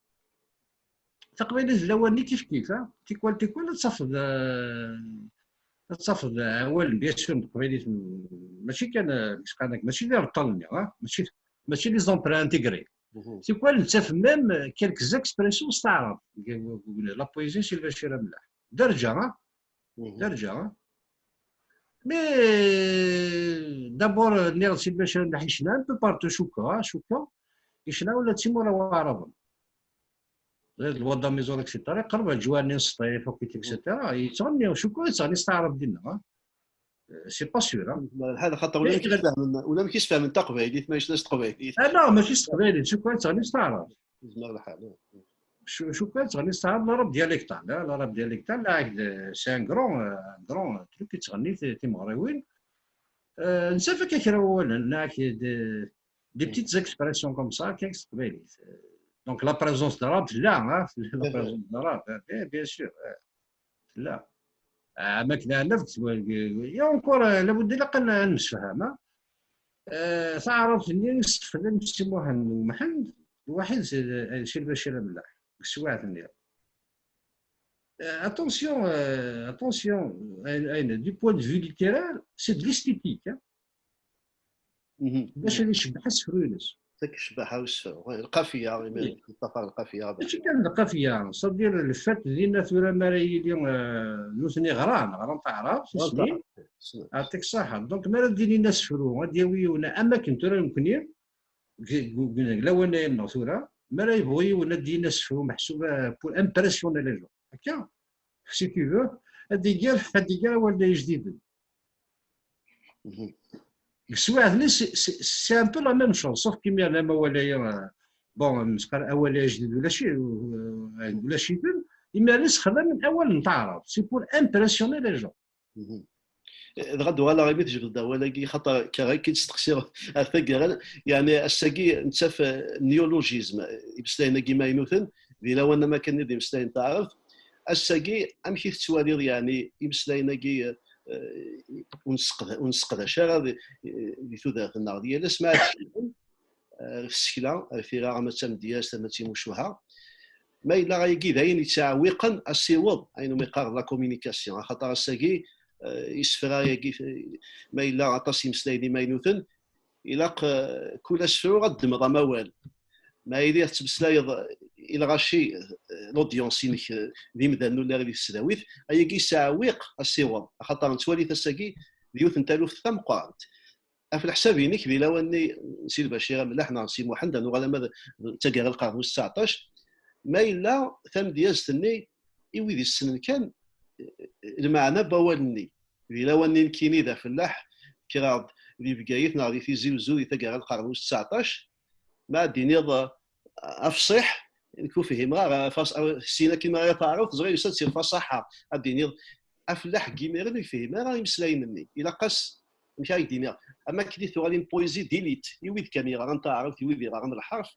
Taqbaylit d lawan-nni kif kif, ha? Tikwal, tikwal ad tafeḍ, eh, ad tafeḍ awal, bien sûr, n teqbaylit, m-, mačči kan, eh, deg sqanak, mačči d ireṭṭal-nni, ha? Mačči, mačči les emprunts intégrés. Mhm. Tikwal nettaf même quelques expressions s taɛrabt, deg, deg, deg la poésie n Si Lbacir Amlaḥ. Derǧa, ha? Mhm. Derǧa, ha? Mais, d'abord, nniɣ-d Si Lbacir Amlaḥ yecna un peu partout, cukkeɣ, ha? Cukkeɣ yecna ula d timura waɛraben. Lwada Mizur, et cetera. Iqerreb ɣer lǧwar-nni n Sṭif, akk, et cetera. Yettɣenni, cukkeɣ yettɣenni s taɛrabt dinna, ha? C'est pas sûr, ha? Lḥal, xaṭer ulamek i sfehmen, ulamek i sfehmen taqbaylit, ma yecna s teqbaylit. Ah non, mačči s teqbaylit, cukkeɣ yettɣenni s taɛrabt. Yezmer lḥal, eh. Cu-, cukkeɣ yettɣenni s taɛrabt, l'arabe dialectal, ha? L'arabe dialectal, là, c'est un grand, euh, un grand truc, yettɣenni ti-, timeɣriwin. Euh, nessefk kra n wawalen, là, des, des petites expressions comme ça, kra s teqbaylit. Euh, donc, la présence d'arabe, là, hein, la présence d'arabe, hein, bien, bien sûr, euh, là. Ah, ma kna, il y a encore, euh, لابد ilaq ad nemsefham, ha? Euh, taɛrabt-nni yessexdam Si Muḥend U Mḥend, lwaḥid Si, Si Lbacir Amlaḥ, deg teswiɛt-nni. Euh, attention, euh, attention, ayen, ayen, du point de vue littéraire, c'est de l'esthétique, hein. Mhm. Bac ad icebbeḥ asefru-ines. Tek ccbaḥa usefru, lqafiya, imi ṭṭafar lqafiya. Mačči kan lqafiya, c'est-à-dire le fait dinna tura mi ara yili, euh, nutni ɣran, ɣran taɛrabt, ɣran taɛrabt, snin. Yeɛṭik ṣṣeḥḥa. Donc, mi ara d-inin asefru, ad d-yawi yiwen, am akken tura nekkni, deg, deg, deg lawan-nneɣ tura, mi ara yebɣu yiwen ad d-yini asefru meḥsub, euh, pour impressionner les gens. Akka, si tu veux, ad d-iger, ad d-iger awal-nni ijdiden. Mhm. Deg teswiɛt-nni, c'est, c'est, c'est un peu la même chose, sauf qu'imir-nni amawal-agi, euh, bon, nesqar awal-agi ajdid ulac-, euh, ulac-iten, imir-nni sexdamen awal n taɛrabt, c'est pour impressionner les gens. Mhm. Dɣa ad uɣaleɣ imi tjebdeḍ awal-agi, xaṭer kkreɣ ad k-id-steqsiɣ ɣef taggara, yeɛni ass-agi nettaf, eh, néologisme, eh, imeslayen-agi imaynuten, di lawan am akken i d imeslayen n taɛrabt. Ass-agi, amek i tettwaliḍ, yeɛni, imeslayen-agi, eh, eh, ur nesseqda-, ur nesseqdac ara di, di tudert-nneɣ di yal ass, ma ad tecnum, eh, ɣef tsekla, ɣef tira, ama d tamedyazt, ama d timucuha. Ma yella ayagi d ayen yettɛewwiqen asiweḍ, ayen umi qqaren la communication, axaṭer ass-agi, eh, isefra-agi, eh, ma yella aṭas imeslayen imaynuten, ilaq, eh, kul asefru ad d-ddmeḍ amawal. Ma yili tettmeslayeḍ, eh, i lɣaci, eh, l'audience-inek, eh, d imdanen ur lliɣ di tesdawit, ayagi yettɛewwiq asiweḍ, axaṭer nettwali-t ass-agi d yiwet n taluft tameqqrant. Ɣef leḥsab-inek, di lawan-nni n Si Lbacir Amlaḥ neɣ n Si Muḥend, ad nuɣal ama d, d taggara lqern wis tseɛṭac, ma yella tamedyazt-nni i wid issnen kan, eh, lmeɛna n wawal-nni. Di lawan-nni nekkini d afellaḥ, kkreɣ-d di Bgayet neɣ di Tizi Uzzu di taggara lqern wis tseɛṭac, ma ad d-tiniḍ, eh, afṣiḥ, nekk ur fhimeɣ ara, fas-, sin akken ara taɛrabt, teẓriḍ yusa-d si lfaṣaḥa, ad d-tiniḍ afellaḥ n yimiren ur yefhim ara imeslayen-nni. Ilaq-as, amek ara k-d-iniɣ, am akken i tuɣalin poésie d'élite, i wid kan yeɣran taɛrabt, i wid yeɣran lḥerf,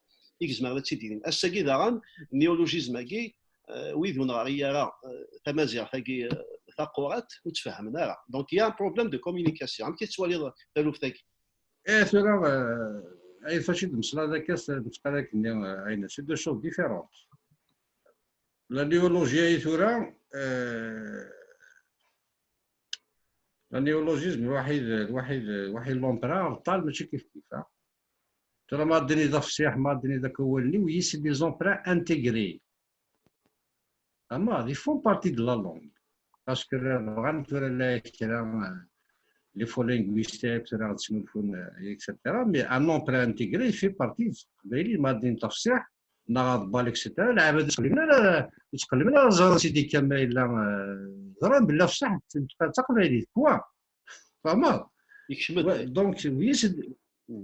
i izemren ad tt-id-inin. Ass-agi daɣen, néologisme-agi, eh, wid ur neɣri ara, eh, tamaziɣt-agi, eh, taqurant, ur tt-fehmen ara. Donc, il y a un problème de communication. Amek i tettwaliḍ taluft-agi? Eh, tura, eh, ay faci d-meslaḍ akka, s-, d-meslaḍ akken-nni, eh, ayen, c'est deux choses différentes. La néologie-agi tura, eh, la néologisme, lwaḥid, lwaḥid, lwaḥid l'emprunt, reṭṭal, mačči kif kif, ha. Tura ma ad d-tiniḍ afṣiḥ, ma ad d-tiniḍ akk awalen-iw, c'est des emprunts intégrés. Ama, ils font partie de la langue. Parce que bɣan tura la kra, euh, les faux linguistes, tura ad snulfun, euh, et cetera. Mais un emprunt intégré, il fait partie de teqbaylit, ma ad d-tiniḍ afṣiḥ, neɣ aḍebbal, et cetera. Lɛebad ur ttqelliben ara, ur ttqelliben ara ẓran Sidi Kama yella, euh, ẓran belli afṣaḥ d, d taqbaylit, quoi. Tfehmeḍ? Yekcem-d. Ouais, donc, oui, c'est,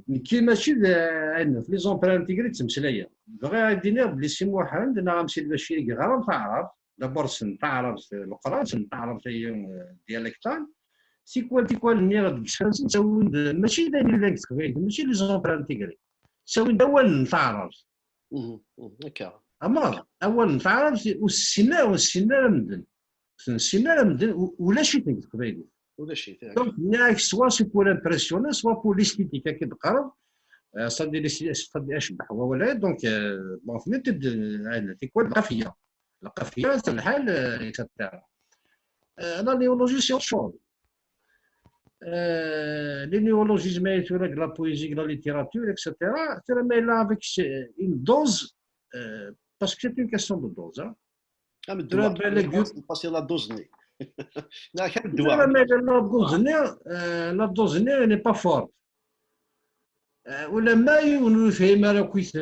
nekki mačči d, euh, ayen, les emprunts intégrés ttmeslayeɣ. Bɣiɣ ad d-iniɣ belli Si Muḥend neɣ am Si Lbacir i yeɣran taɛrabt, d'abord ssnen taɛrabt, euh, leqran, ssnen taɛrabt-agi, euh, dialectale. Tikwal, tikwal nniɣ-d deg Sfransa ttawin-d, mačči d ayen yellan deg teqbaylit, mačči les emprunts intégrés. Ttawin-d awalen n taɛrabt. Mhm, mhm, akka. Ama awal n taɛrabt ur ssinen ara, ur ssinen ara medden. Ur ssinen ara medden, u-, ulac-iten deg teqbaylit. Ulac-it, donc, nniɣ-ak, soit c'est pour impressionner, soit pour l'esthétique, akka d-qqareɣ. Euh, c'est-à-dire, c'est-, c'est-à-dire, acebbeḥ wawal-agi, donc, euh, bon, tenniḍ-d, euh, tikwal d lqafiya. Lqafiya, lḥal, euh, et cetera. Euh, la néologie, c'est autre chose. Euh, les néologismes, la poésie, la littérature, et cetera. C'est là avec une dose, euh, parce que c'est une question de dose. Hein. Ah, mais tu as passé la dose. La dose n'est pas forte. Ula ma yiwen ur yefhim ara akk-it,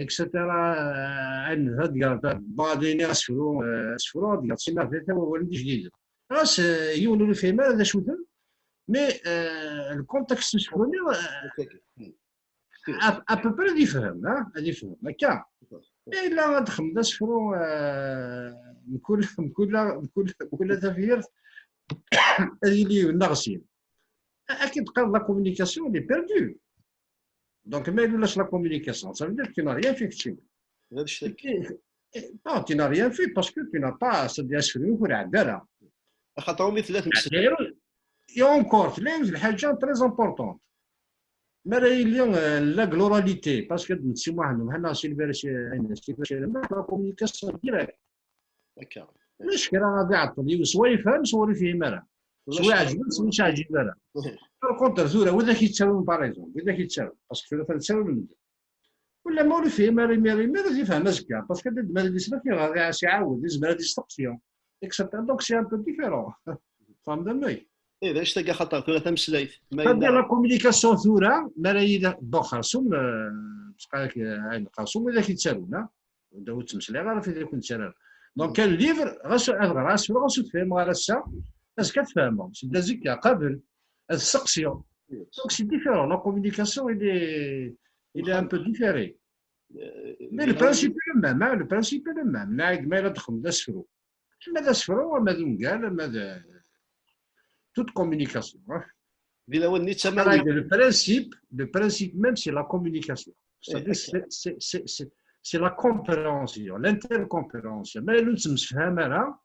et cetera. Ad d-iniɣ asefru, asefru ad d-yerr si mertet awalen d ijdiden. Ɣas yiwen ur yefhim ara d acu-ten, mais le contexte n usefru-nni, à peu près ad yefhem, ad yefhem akka. Illa ad d-xedmeḍ asefru, mkul mkul mkul mkul tafyirt ad yili yiwen neɣ sin. Akken teqqareḍ la communication, elle est perdue. Donc, mais là, la communication, ça veut dire que tu n'as rien fait. Non, tu n'as rien fait parce que tu n'as pas, c'est-à-dire, c'est une. Et encore, c'est une chose très importante. Mais il y a la gloralité, parce que la communication directe. Ulac kra ad iɛeṭṭel yiwen, swa yefhem, swa ur yefhim ara. Swa iɛǧeb-it, swa ur yeɛǧib ara. Par contre, tura, widak yettarun, par exemple, widak yettarun, parce que tura atan ttarun medden. Ula ma ur yefhim ara imir, imir ad yefhem azekka, parce que d admad n yesla, iɛawed, yezmer ad yesteqsi, et cetera. Donc, c'est un peu différent. Tfehmeḍ a mmi? Eh, d anect-agi axaṭer tura tameslayt. C'est-à-dire la communication tura, mi ara yili, bon, xersum, parce que ayen xersum widak yettarun, ha? Ur ttmeslayeɣ ara f wid akk nettarra. Donc, un livre, ɣas ad ɣreɣ asefru, ɣas ur t-fhimeɣ ara ass-a, azekka ad t-fehmeɣ. Seld azekka, qabel, ad sseqsiɣ. Donc, c'est différent. La communication, il est, il est un peu différé. Mais le principe est le même, hein, le principe est le même. Nɛid ma yella d-xedmeḍ asefru. Ama d asefru, ama d ungal, ama d toute communication. Hein. Di lawan-nni d tamawi. Le principe, le principe même, c'est la communication. C'est-à-dire, c'est la compréhension, l'intercompréhension. Ma ur nettemsefham ara,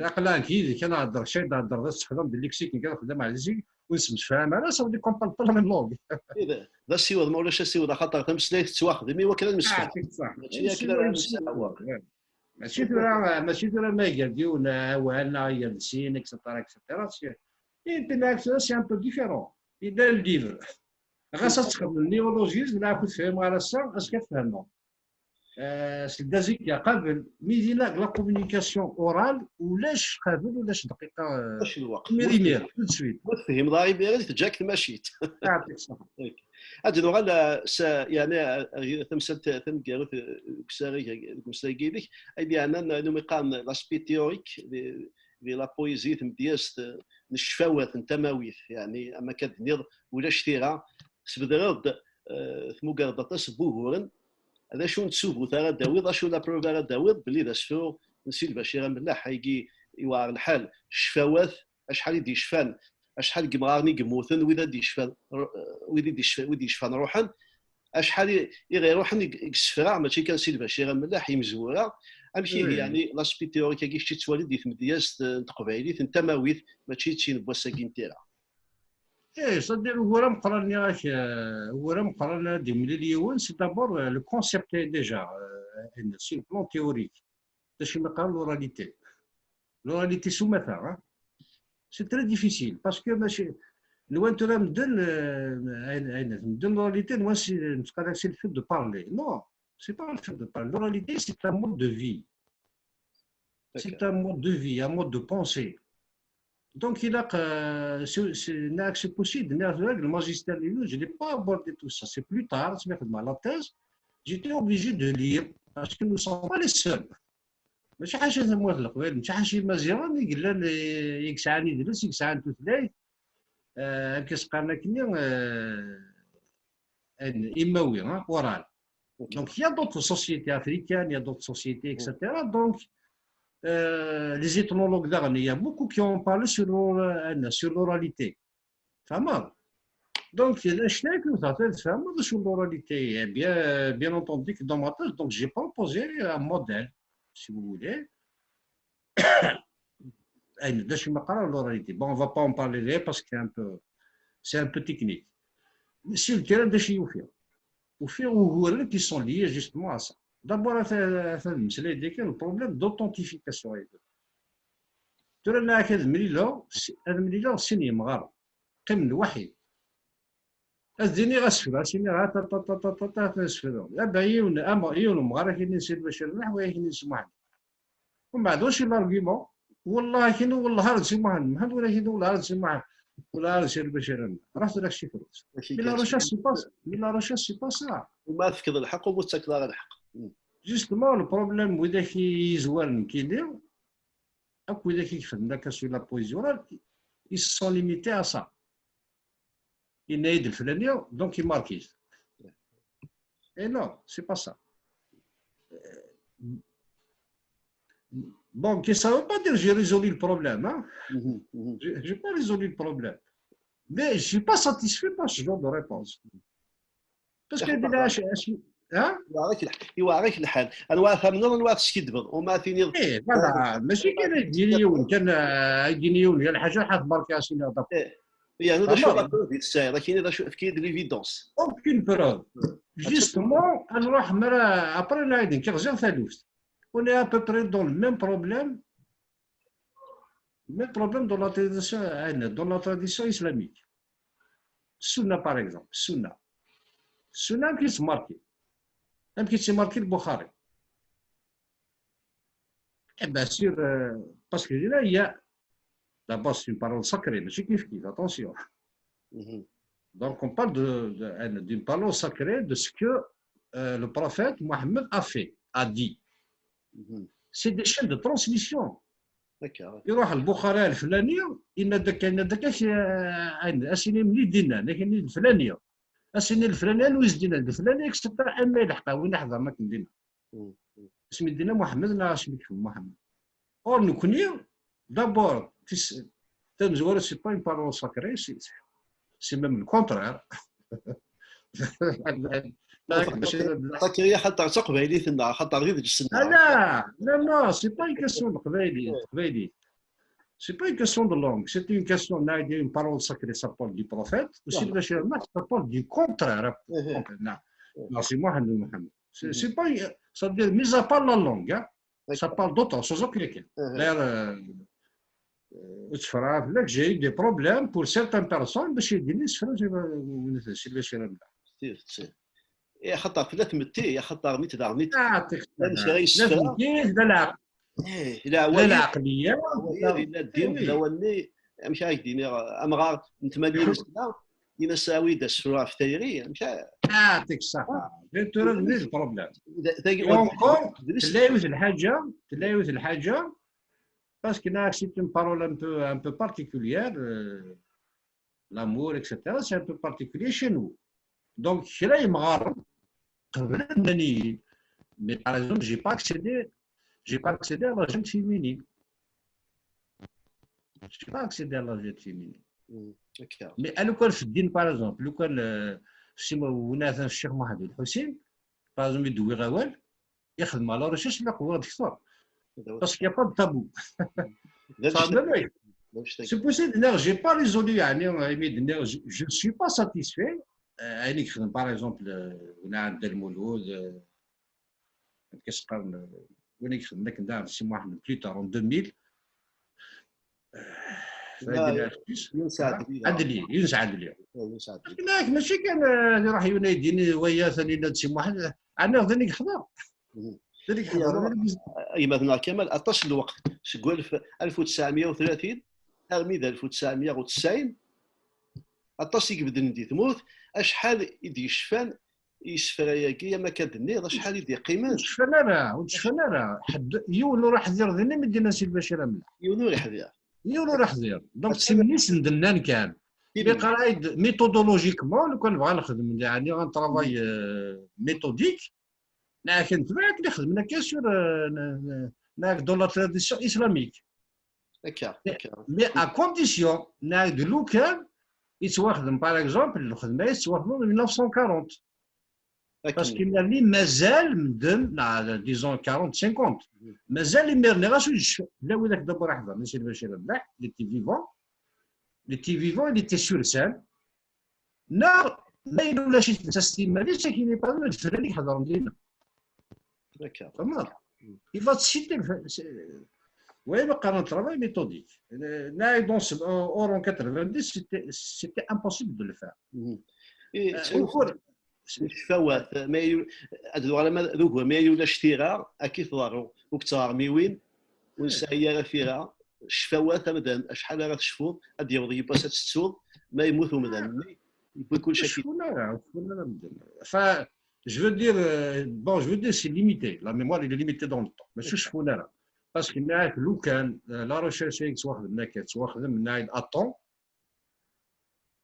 aql-aɣ yid-k, ad nehder cay, ad nehder, ad tessexdam de lexique, nekk ad xedmeɣ lexique, ur nettemsefham ara, ça veut dire qu'on parle pas la même langue. D asiweḍ, ma ulac asiweḍ, axaṭer tameslayt tettwaxdem i wakken ad nemsefham. Mačči akken ara nemsefham. Mačči tura, mačči tura ma iger-d yiwen awal neɣ iger-d sin, et cetera, et cetera. C'est un peu différent. Yella le livre. Ɣas ad txedmem néologisme, neɣ ur tefhim ara ass-a, azekka ad tfehmeḍ. Seld azekka, qabel, mi dinna la communication orale, ulac qabel, ulac dqiqa. Ulac lweqt. Imir, imir, tout de suite. Ma tefhimeḍ ara imir, teǧǧa-k tmacint. Yeɛṭik ṣṣeḥḥa. Ad nuɣal s, yeɛni, tamsalt taneggarut deg usarag, deg umeslay-agi-inek, ayen yeɛnan ayen umi qqaren l'aspect théorique di, di la poésie, tamedyazt n ccfawat, n tamawit, yeɛni, am akka d-tenniḍ, ulac tira, tesbedreḍ-d, tmugreḍ aṭas n wuguren, d acu n tsubut ara d-tawiḍ, acu la preuve ara d-tawiḍ belli d asefru n Si Lbacir Amellaḥ ayagi iwɛer lḥal, ccfawat, acḥal i d-yecfan, acḥal n yemɣaren i yemmuten, wid ad d-yecfan, wid i d-yecfan, wid yecfan ruḥen, acḥal i, i ɣ-iruḥen i, i yessefra, mačči kan Si Lbacir Amellaḥ, imezwura. Amek ihi, yeɛni, l'aspect théorique-agi kečč i tettwaliḍ di tmedyazt n teqbaylit, n tamawit, mačči d tin n wass-agi n tira? Eh, c'est-à-dire, ugur ameqqran, nniɣ-ak, ugur ameqqran ad d-yemlil yiwen, c'est d'abord le concept déjà, sur le plan théorique. D acu i qqaren l'oralité. L'oralité s umata, hein. C'est très difficile, parce que mačči, nwan tura medden, ayen, ayen, medden l'oralité, nwan si, nettqadar si le fait de parler. Non, c'est pas le fait de parler. L'oralité, c'est un mode de vie. C'est un mode de vie, un mode de pensée. Donc, il a, c'est possible, le magistère, je n'ai pas abordé tout ça. C'est plus tard, c'est ma la thèse, j'étais obligé de lire, parce que nous ne sommes pas les seuls. Mačči ḥaca tamurt n Leqbayel, mačči ḥaca Imaziɣen i yellan, i yesɛan idles, i yesɛan tutlayt, amek as-qqaren akkenni, imawi, oral. Donc, il y a d'autres sociétés africaines, il y a d'autres sociétés, et cetera. Donc, euh, les ethnologues, il y a beaucoup qui ont parlé sur l'oralité. Tfehmeḍ? Donc, il y a des choses que vous avez fait, c'est l'oralité. Et bien, bien entendu que dans ma thèse, donc, j'ai proposé un modèle, si vous voulez. L'oralité. Bon, on ne va pas en parler là parce que c'est un peu, c'est un peu technique. Mais sur le terrain, des chiffres. Au fur et à mesure qui sont liés justement à ça. D'abord, ata, ata d mmeslay dagi, le problème d'authentification. Tura, nniɣ-ak ad mlileɣ, si-, ad mlileɣ sin yemɣaren. Qqimen lwaḥid. Ad d-iniɣ asefru, ad s-iniɣ, ha, ta, ta, ta, ta, ta, ta, ta, asefru. Aba yiwen, ama, yiwen umɣar, ak-inin Si Lbacir Mlaḥ, wa ak-inin Si Muḥend. Umbeɛd, wacu i l'argument? Wallah, ak-inin, wallah, ar d Si Muḥend Mḥend, wala ak-inin, wallah, ar d Si Muḥend, wala ar d Si Lbacir Mlaḥ. Ruḥ tura, ak-, si fruit. Mais la recherche, c'est pas, mais la recherche, c'est pas ça. Uma tefkeḍ lḥeqq, uma ur tettakeḍ ara lḥeqq. Justement, le problème, widak i yizwaren nekkini, akk widak i yefren la cassure, la poésie orale, ils se sont limités à ça. Yenna-yi-d leflani, donc il marquise. Et non, c'est pas ça. Euh, donc, ça veut pas dire j'ai résolu le problème, hein. J'ai pas résolu le problème. Mais je suis pas satisfait par ce genre de réponse. Parce que, hein? Iwɛer-ak lḥal. Anwa tamneḍ, anwa teskiddbeḍ. Uma tiniḍ. Eh, voilà. Mačči kan ad d-yini yiwen, kan, euh, ad d-yini yiwen, yal ḥaǧa ḥat barka, a sini, d'accord. Eh, ya, d acu d acu i tesɛiḍ, akini d acu, efk-iyi-d l'évidence. Aucune preuve. Justement, ad nruḥ, mara, après, la, d nekk ɣziɣ taluft. On est à peu près dans le même problème. Même problème dans la tradition, euh, dans la tradition islamique. Sunna, par exemple, Sunna. Sunna, amek i tt-marqué? Amek i tt-marqué Lbuxari? Eh bien sûr, euh, parce que là, il y a, d'abord, c'est une parole sacrée, mais c'est kif kif, attention. Donc, on parle de, de, d'une parole sacrée, de ce que, euh, le prophète Mohammed a fait, a dit. C'est des chaînes de transmission. D'accord. Iruḥ Lbuxari ar leflani, yenna-d akka, yenna-d akka, euh, ayen, a sini mli d-innan, akken i d leflani. A sini leflani, anwa i s-d-innan? Leflani, et cetera, ama ilḥeq win iḥeḍren akken dinna. Asmi d-inna Muḥemmed, neɣ asmi yekfel Muḥemmed. Or, nekkni, d'abord, tis-, tamezwarut, c'est pas une parole sacrée, c'est, c'est même le contraire. Sacrée, xaṭer d taqbaylit-nneɣ, xaṭer d idles-nneɣ. Ah, non, non, non, c'est pas une question de taqbaylit, taqbaylit. C'est pas une question de langue, c'est une question, on a dit une parole sacrée, ça parle du prophète, aussi le Bachir, ça parle du contraire. Non, c'est Mohamed, Mohamed. C'est, c'est pas, ça veut dire, mis à part la langue, hein, ça parle d'autre chose, ok, ok. D'ailleurs, euh, euh, là, j'ai eu des problèmes pour certaines personnes, mais j'ai dit, c'est le Bachir. Xaṭer tella tmetti, xaṭer mi tdaɣ mi tella tmetti, tella lɛeqliya, yella ddin, tella wanni, amek ara k-d-iniɣ, amɣar n tmanyin sna, yenna-as awi-d asefru ɣef tayri, amek a... Yeɛṭik ṣṣeḥḥa. Tura d le problème. Et encore, tella yiwet lḥaǧa, tella yiwet lḥaǧa, parce que c'est une parole un peu, un peu particulière, euh, l'amour, et cetera, c'est un peu particulier chez nous. Donc, kra yemɣaren qeblen nnan-iyi, mais par exemple, j'ai pas accédé, j'ai pas accédé à la gente féminine. J'ai pas accédé à la gente féminine. Mais à l'école, par exemple, l'école, euh, si ma, win atan Cheikh Mohamed Hussein, par exemple, il doit ixdem la recherche, la qewwa d kteṛ. Parce qu'il y a pas de tabou. C'est possible, non, j'ai pas résolu, يعني, je, je suis pas satisfait. Euh, par exemple, euh, on a Abdelmouloud, euh, qu'est-ce qu'on, euh, on a Si Mohamed plus tard en deux mille. Adli, Yunus Adli. Yunus Adli. Yunus Adli. Lakin mačči kan, euh, ad iruḥ yiwen ad d-yini waya atan yenna-d Si Muḥend, ɛni d nekk i yeḥḍer. Gma-tneɣ Kamal, aṭas n lweqt, seg walef, alef u tesɛemya u tlatin armi d alef u tesɛemya u tesɛin, aṭas i ibedden di tmurt, acḥal i d-yecfan i yisefra-agi, am akka d-tenniḍ, acḥal i d-yeqqimen? Ur d-cfan ara, ur d-cfan ara. Ḥedd, yiwen ur iḥḍir dinna mi d-yenna Si Lbacir amleḥ. Yiwen ur iḥḍir. Yiwen ur iḥḍir. Donc, d tin-nni i sen-d-nnan kan. Iqra-d méthodologiquement, lukan nebɣa nexdem, yeɛni, un travail, euh, méthodique, neɣ kan tebɛ akken i xedmen akka sur, euh, n-, n-, neɣ dans la tradition islamique. Mais à condition, neɣ d lukan yettwaxdem, par exemple, lxedma yettwaxdem en mille neuf cent quarante. Parce qu'il y a mazal medden, neɣ, disons, quarante, cinquante. Mazal imir-nni ɣas ur d-cfan. Llan widak d'abord iḥḍren, Si Lbacir amleḥ, il était vivant. Il était vivant, il était sur scène. Neɣ ma yella ulac-it netta s timmad-is, akken i d flan i iḥeḍren dinna. D'accord. Tfehmeḍ? Il va te citer le fait. Vous voyez, le travail méthodique. Là, dans ce, en quatre-vingt-dix, c'était impossible de le faire. Ccfawat, ma ad uɣal ama d ugur, ma yuli ulac tira, akka i tḍerru. Ur yettɣermiwin, ur nesɛi ara tira. Ccfawat, amdan, acḥal ara tecfuḍ, ad d-yaweḍ yiwwas ad tettuḍ, ma yemmut umdan-nni, yewwi kullec. Ur cfun ara, ur cfun ara medden. Enfin, je veux dire, euh, bon, je veux dire, c'est limité. La mémoire, elle est limitée dans le temps. Mais je suis là. Parce que lukan, euh, la recherche, c'est quoi, c'est quoi, à temps,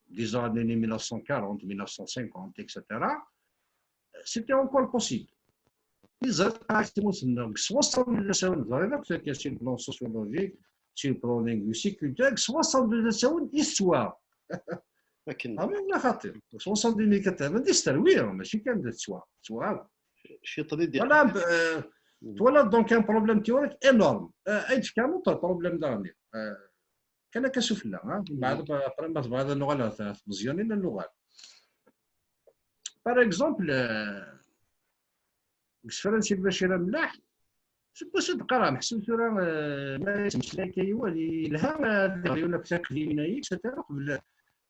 des années mille neuf cent quarante, mille neuf cent cinquante, et cetera, c'était encore possible. Ils avaient soixante-dix ans, c'est un plan sociologique, c'est un plan linguistique, culturel, soixante-dix ans, histoire. Ah, mais on a raté. Soixante-dix mille quatre-vingt-dix, c'est oui, mais c'est quand même histoire. Voilà, euh, voilà donc un problème théorique énorme. Euh, un autre problème dernier. Euh, كان كسفلة ها من بعد après ما تبغى نغلى تمزيونين اللغة. Par exemple, سفران سي البشير ملاح. سبوس تقرا محسن ثورة ما يتمشلاك ايوا لها. يقول لك تقديمنا اكسترا قبل.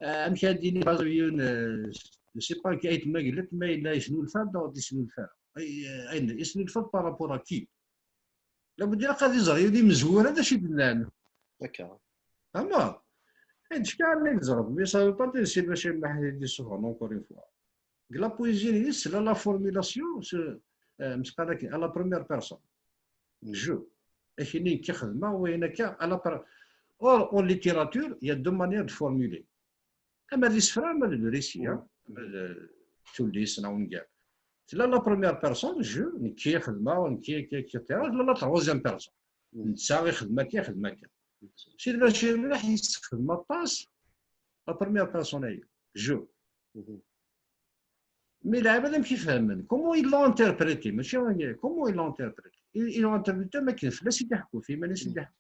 امك هادي لي بازويون. سي با كي ايت ما قلت ما الا يسنو الفار دو يسنو الفار. اين يسنو الفار بارابور كي لابد يلقى دي زغير دي مزوره هذا شي دلان. هكا. اما عندك كاع اللي يزغب مي سا با تي سي باش يمنح دي سوفون اونكور اون فوا. La poésie, c'est la, la formulation, c'est, euh, à la première personne. Je. Et qui n'est que moi, oui, il n'y a qu'à la par-, Or, en littérature, il y a deux manières de formuler. اما هذه السفره اما هذا الريسي ها. اما ال-، تولي سنا ونقال. C'est la, la première personne, je, نكي خدمه ونكي كي كي تيرا. La, la troisième personne, نتا يخدم كي يخدم كي. سي البشير ملاح يستخدم aṭas la première personne, je. Mais العباد كيف فهمن؟ Comment ils l'ont interprété? ماشي comment ils l'ont interprété. Ils l'ont interprété ما كاين فلا سيدي حكو في ماني سيدي حكو.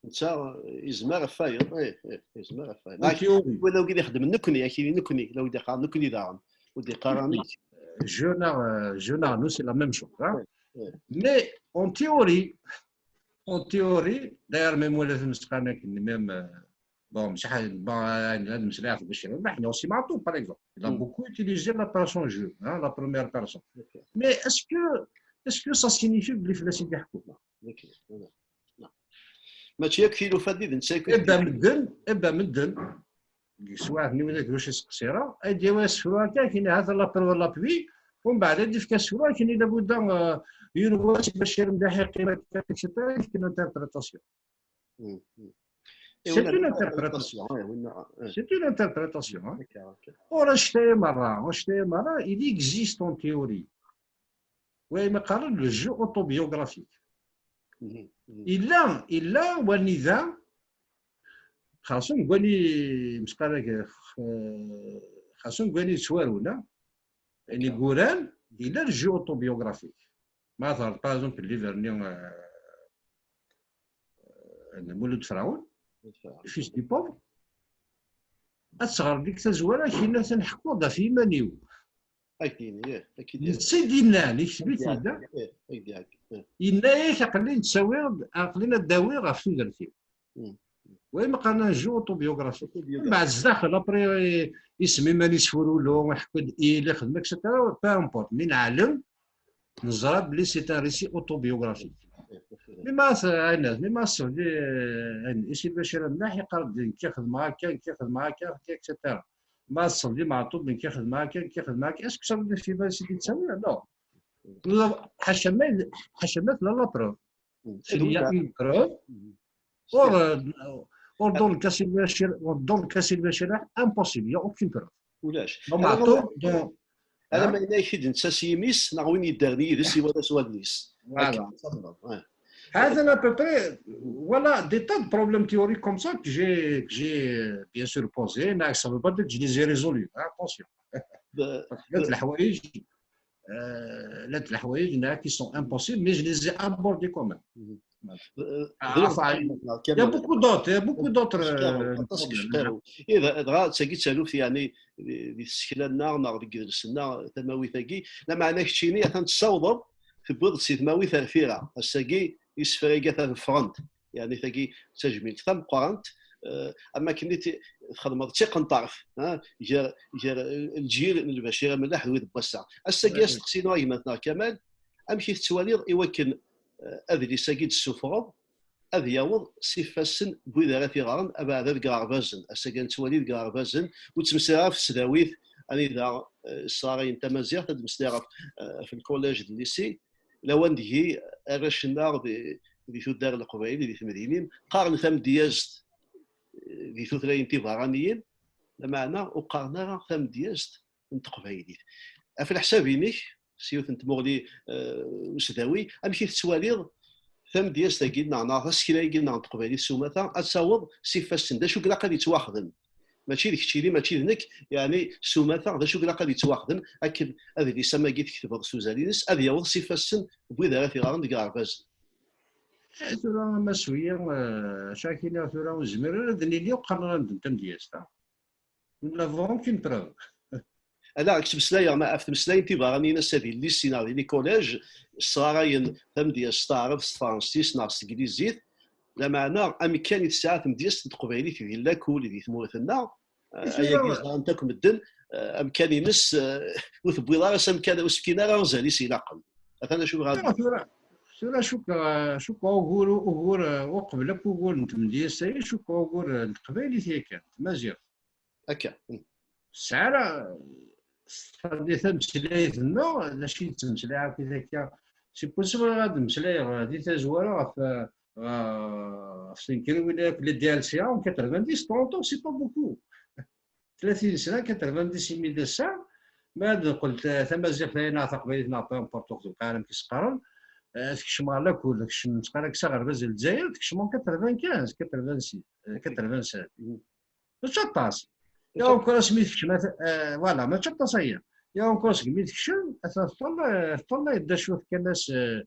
نتا يزمر فايض ايه ايه يزمر فايض. ولا وقيد يخدم نكني اكيد نكني لو يدي قال نكني داغن. ودي قال راني. Je ناغ je ناغ nous c'est la même chose hein. Mais en théorie, en théorie, d'ailleurs même ولا في المسقانه كاين même bon مش حاجه bon هذا المسرح باش نحن aussi معطوب par exemple. Il a beaucoup utilisé la personne je, hein, la première personne. Mais est-ce que est-ce que ça signifie que les flasques يحكوا؟ ماشي ياك كيلو فديد نسيك. ابا مدن ابا مدن. سواء ني ولا كروش سقسيرا اي ديوا سفروا هكا كاين هذا لا بروف لا بوي. ومن بعد هذه فكا سفروا كاين لابد يونيفرسيتي باش يرمي حقيقه كاين انتربريتاسيون. C'est une interprétation. C'est une interprétation. Ora je t'aime مرة, je t'aime مرة, il existe en théorie. وما قال le jeu autobiographique. Il a, il a, ونذا خاصو نقولي مسقالك خاصو نقولي سوارو لا يعني قران. Il a le jeu autobiographique. ما ثار par exemple اللي فيرني مولود فرعون, fils du pauvre. Ad tɣer deg tazwara kina tanḥekkuḍ ɣef yiman-iw. Netta i d-yennan, ikteb-it-id. Yenna-yak aql-i nettawiɣ-d, aql-i ad d-awiɣ ɣef tudert-iw. Way ma qqaren un jeu autobiographique. Mbeɛd zdaxel après isem iman-is furulu, iḥekku-d il, ixdem, et cetera. Peu importe, mi neɛlem neẓra belli c'est un récit autobiographique. Mi ma t-, ɛinat, mi ma tsebli, ɛin, isi Bacir Amlaḥ yeqqar-d nekki xedmeɣ akka, nekki xedmeɣ akka, nekki, et cetera. Ma tsebli Meɛṭub nekki xedmeɣ akka, nekki xedmeɣ akka. Est-ce que ça veut dire في بالك سيدي تساوي؟ Non. Ḥaca ma, ḥaca ma tella la preuve. Il y a une preuve. Or, euh, or dans le cas Sylvain Chir-, or dans le cas Sylvain Chérif, impossible, il n'y a aucune preuve. Ulac. Donc, Meɛṭub, donc, ala ma yenna-ak-id netta s yimi-s, neɣ win yeddren yid-s iwala s wallen-is. Voilà. Hâten à peu près, voilà, des tas de problèmes théoriques comme ça que j'ai, que j'ai, euh, bien sûr posés, mais ça ne veut pas dire que je les ai résolus, hein, attention. Parce que لحوايج, euh, لحوايج هناك qui sont impossibles, mais je les ai abordés quand même. Il y a beaucoup d'autres, il y a beaucoup d'autres, euh, problèmes. Dɣa d tagi d taluft, yeɛni, di tsekla-nneɣ neɣ deg yidles-nneɣ tamawit-agi, lameɛna keččini atan tessawḍeḍ tewwiḍ-d si tmawit ar tira. Ass-agi, isefra-agi atan ffɣen-d. Yeɛni tagi d tajmilt tameqqrant, eh, am akken i t-, txedmeḍ d tiqenṭert, ha, gar, gar lǧil n Lbacir Amelleḥ d wid n wass-a. Ass-agi, asteqsi-inu a gma-tneɣ Kamal, amek i tettwaliḍ i wakken, eh, adlis-agi d-tessufɣeḍ ad yaweḍ s ifassen n wid ara t-iɣren abeɛda deg iɣerbazen. Ass-agi nettwali deg iɣerbazen, ur ttmeslayeɣ ɣef tesdawit anida, eh, sɣarayen tamaziɣt, ad d-meslayeɣ ɣef, eh, ɣef lkullej d lycée, lawan deg-i arrac-nneɣ di, di tuddar n Leqbayel, di temdinin, qqaren tamedyazt, eh, di tutlayin tiberraniyin, lameɛna ur qqaren ara tamedyazt n teqbaylit. Ɣef leḥsab-inek, s yiwet n tmuɣli, eh, usdawi, amek i tettwaliḍ tamedyazt-agi, neɣ, neɣ tasekla-agi, neɣ n teqbaylit s umata, ad taweḍ s ifassen? D acu i ilaq ad yettwaxdem? Mačči d keččini, mačči d nekk, yeɛni s umata, d acu i ilaq ad yettwaxdem akken adlis am wagi tketbeḍ s uzal-ines ad yaweḍ s ifassen n wid ara t-iɣren deg iɣerbazen? Eh, tura, a Mass Wiya, eh, acu ara k-iniɣ tura, ur nezmir ara ad nili qqaren ara medden tamedyazt-a. Nous n'avons aucune preuve. Ala, ad k-ttmeslayeɣ ma ɣef tmeslayin tiberraniyin ass-a di lycée neɣ di les collèges, sɣarayen tamedyazt s taɛrabt, s tefransist neɣ s teglizit, lameɛna amkan i tesɛa tmedyazt n teqbaylit di lakul, di tmurt-nneɣ, eh, ayagi ẓran-t akk medden, eh, amkan-ines, eh, ur tewwiḍ ara s amkan, ur s-fkin ara azal-is ilaqen. Atan acu bɣiɣ ad d-iniɣ. Tura, tura cukkeɣ, cukkeɣ ugur, ugur, eh, uqbel akk ugur n tmedyazt-agi, cukkeɣ ugur, eh, n teqbaylit yakan, tmaziɣt. Akka. Tesɛa, txeddi tameslayt-nneɣ, d acu i d-ttmeslayeɣ akkit akka? C'est possible ad d-meslayeɣ di tazwara ɣef, ɣef tenker win akk les D L C A en quatre-vingt-dix, trente ans, c'est pas beaucoup. Tlatin sna, quatre-vingt-dix imi d ass-a, ma ad neqqel ta-, tamaziɣt-agi neɣ taqbaylit neɣ peu importe, ur tebqa ara amek i s-qqaren, eh, tekcem ɣer lakul, tekcem, teqqar-ak s aɣerbaz n Lezzayer, tekcem en quatre-vingt-quinze, quatre-vingt-six, eh, quatre-vingt-sept. Mačči aṭas. Ya encore asmi tekcem, at-, eh, voilà, mačči aṭas aya. Ya encore segmi tekcem, atan teṭṭal, eh, teṭṭal, eh, d acu fkan-as, eh,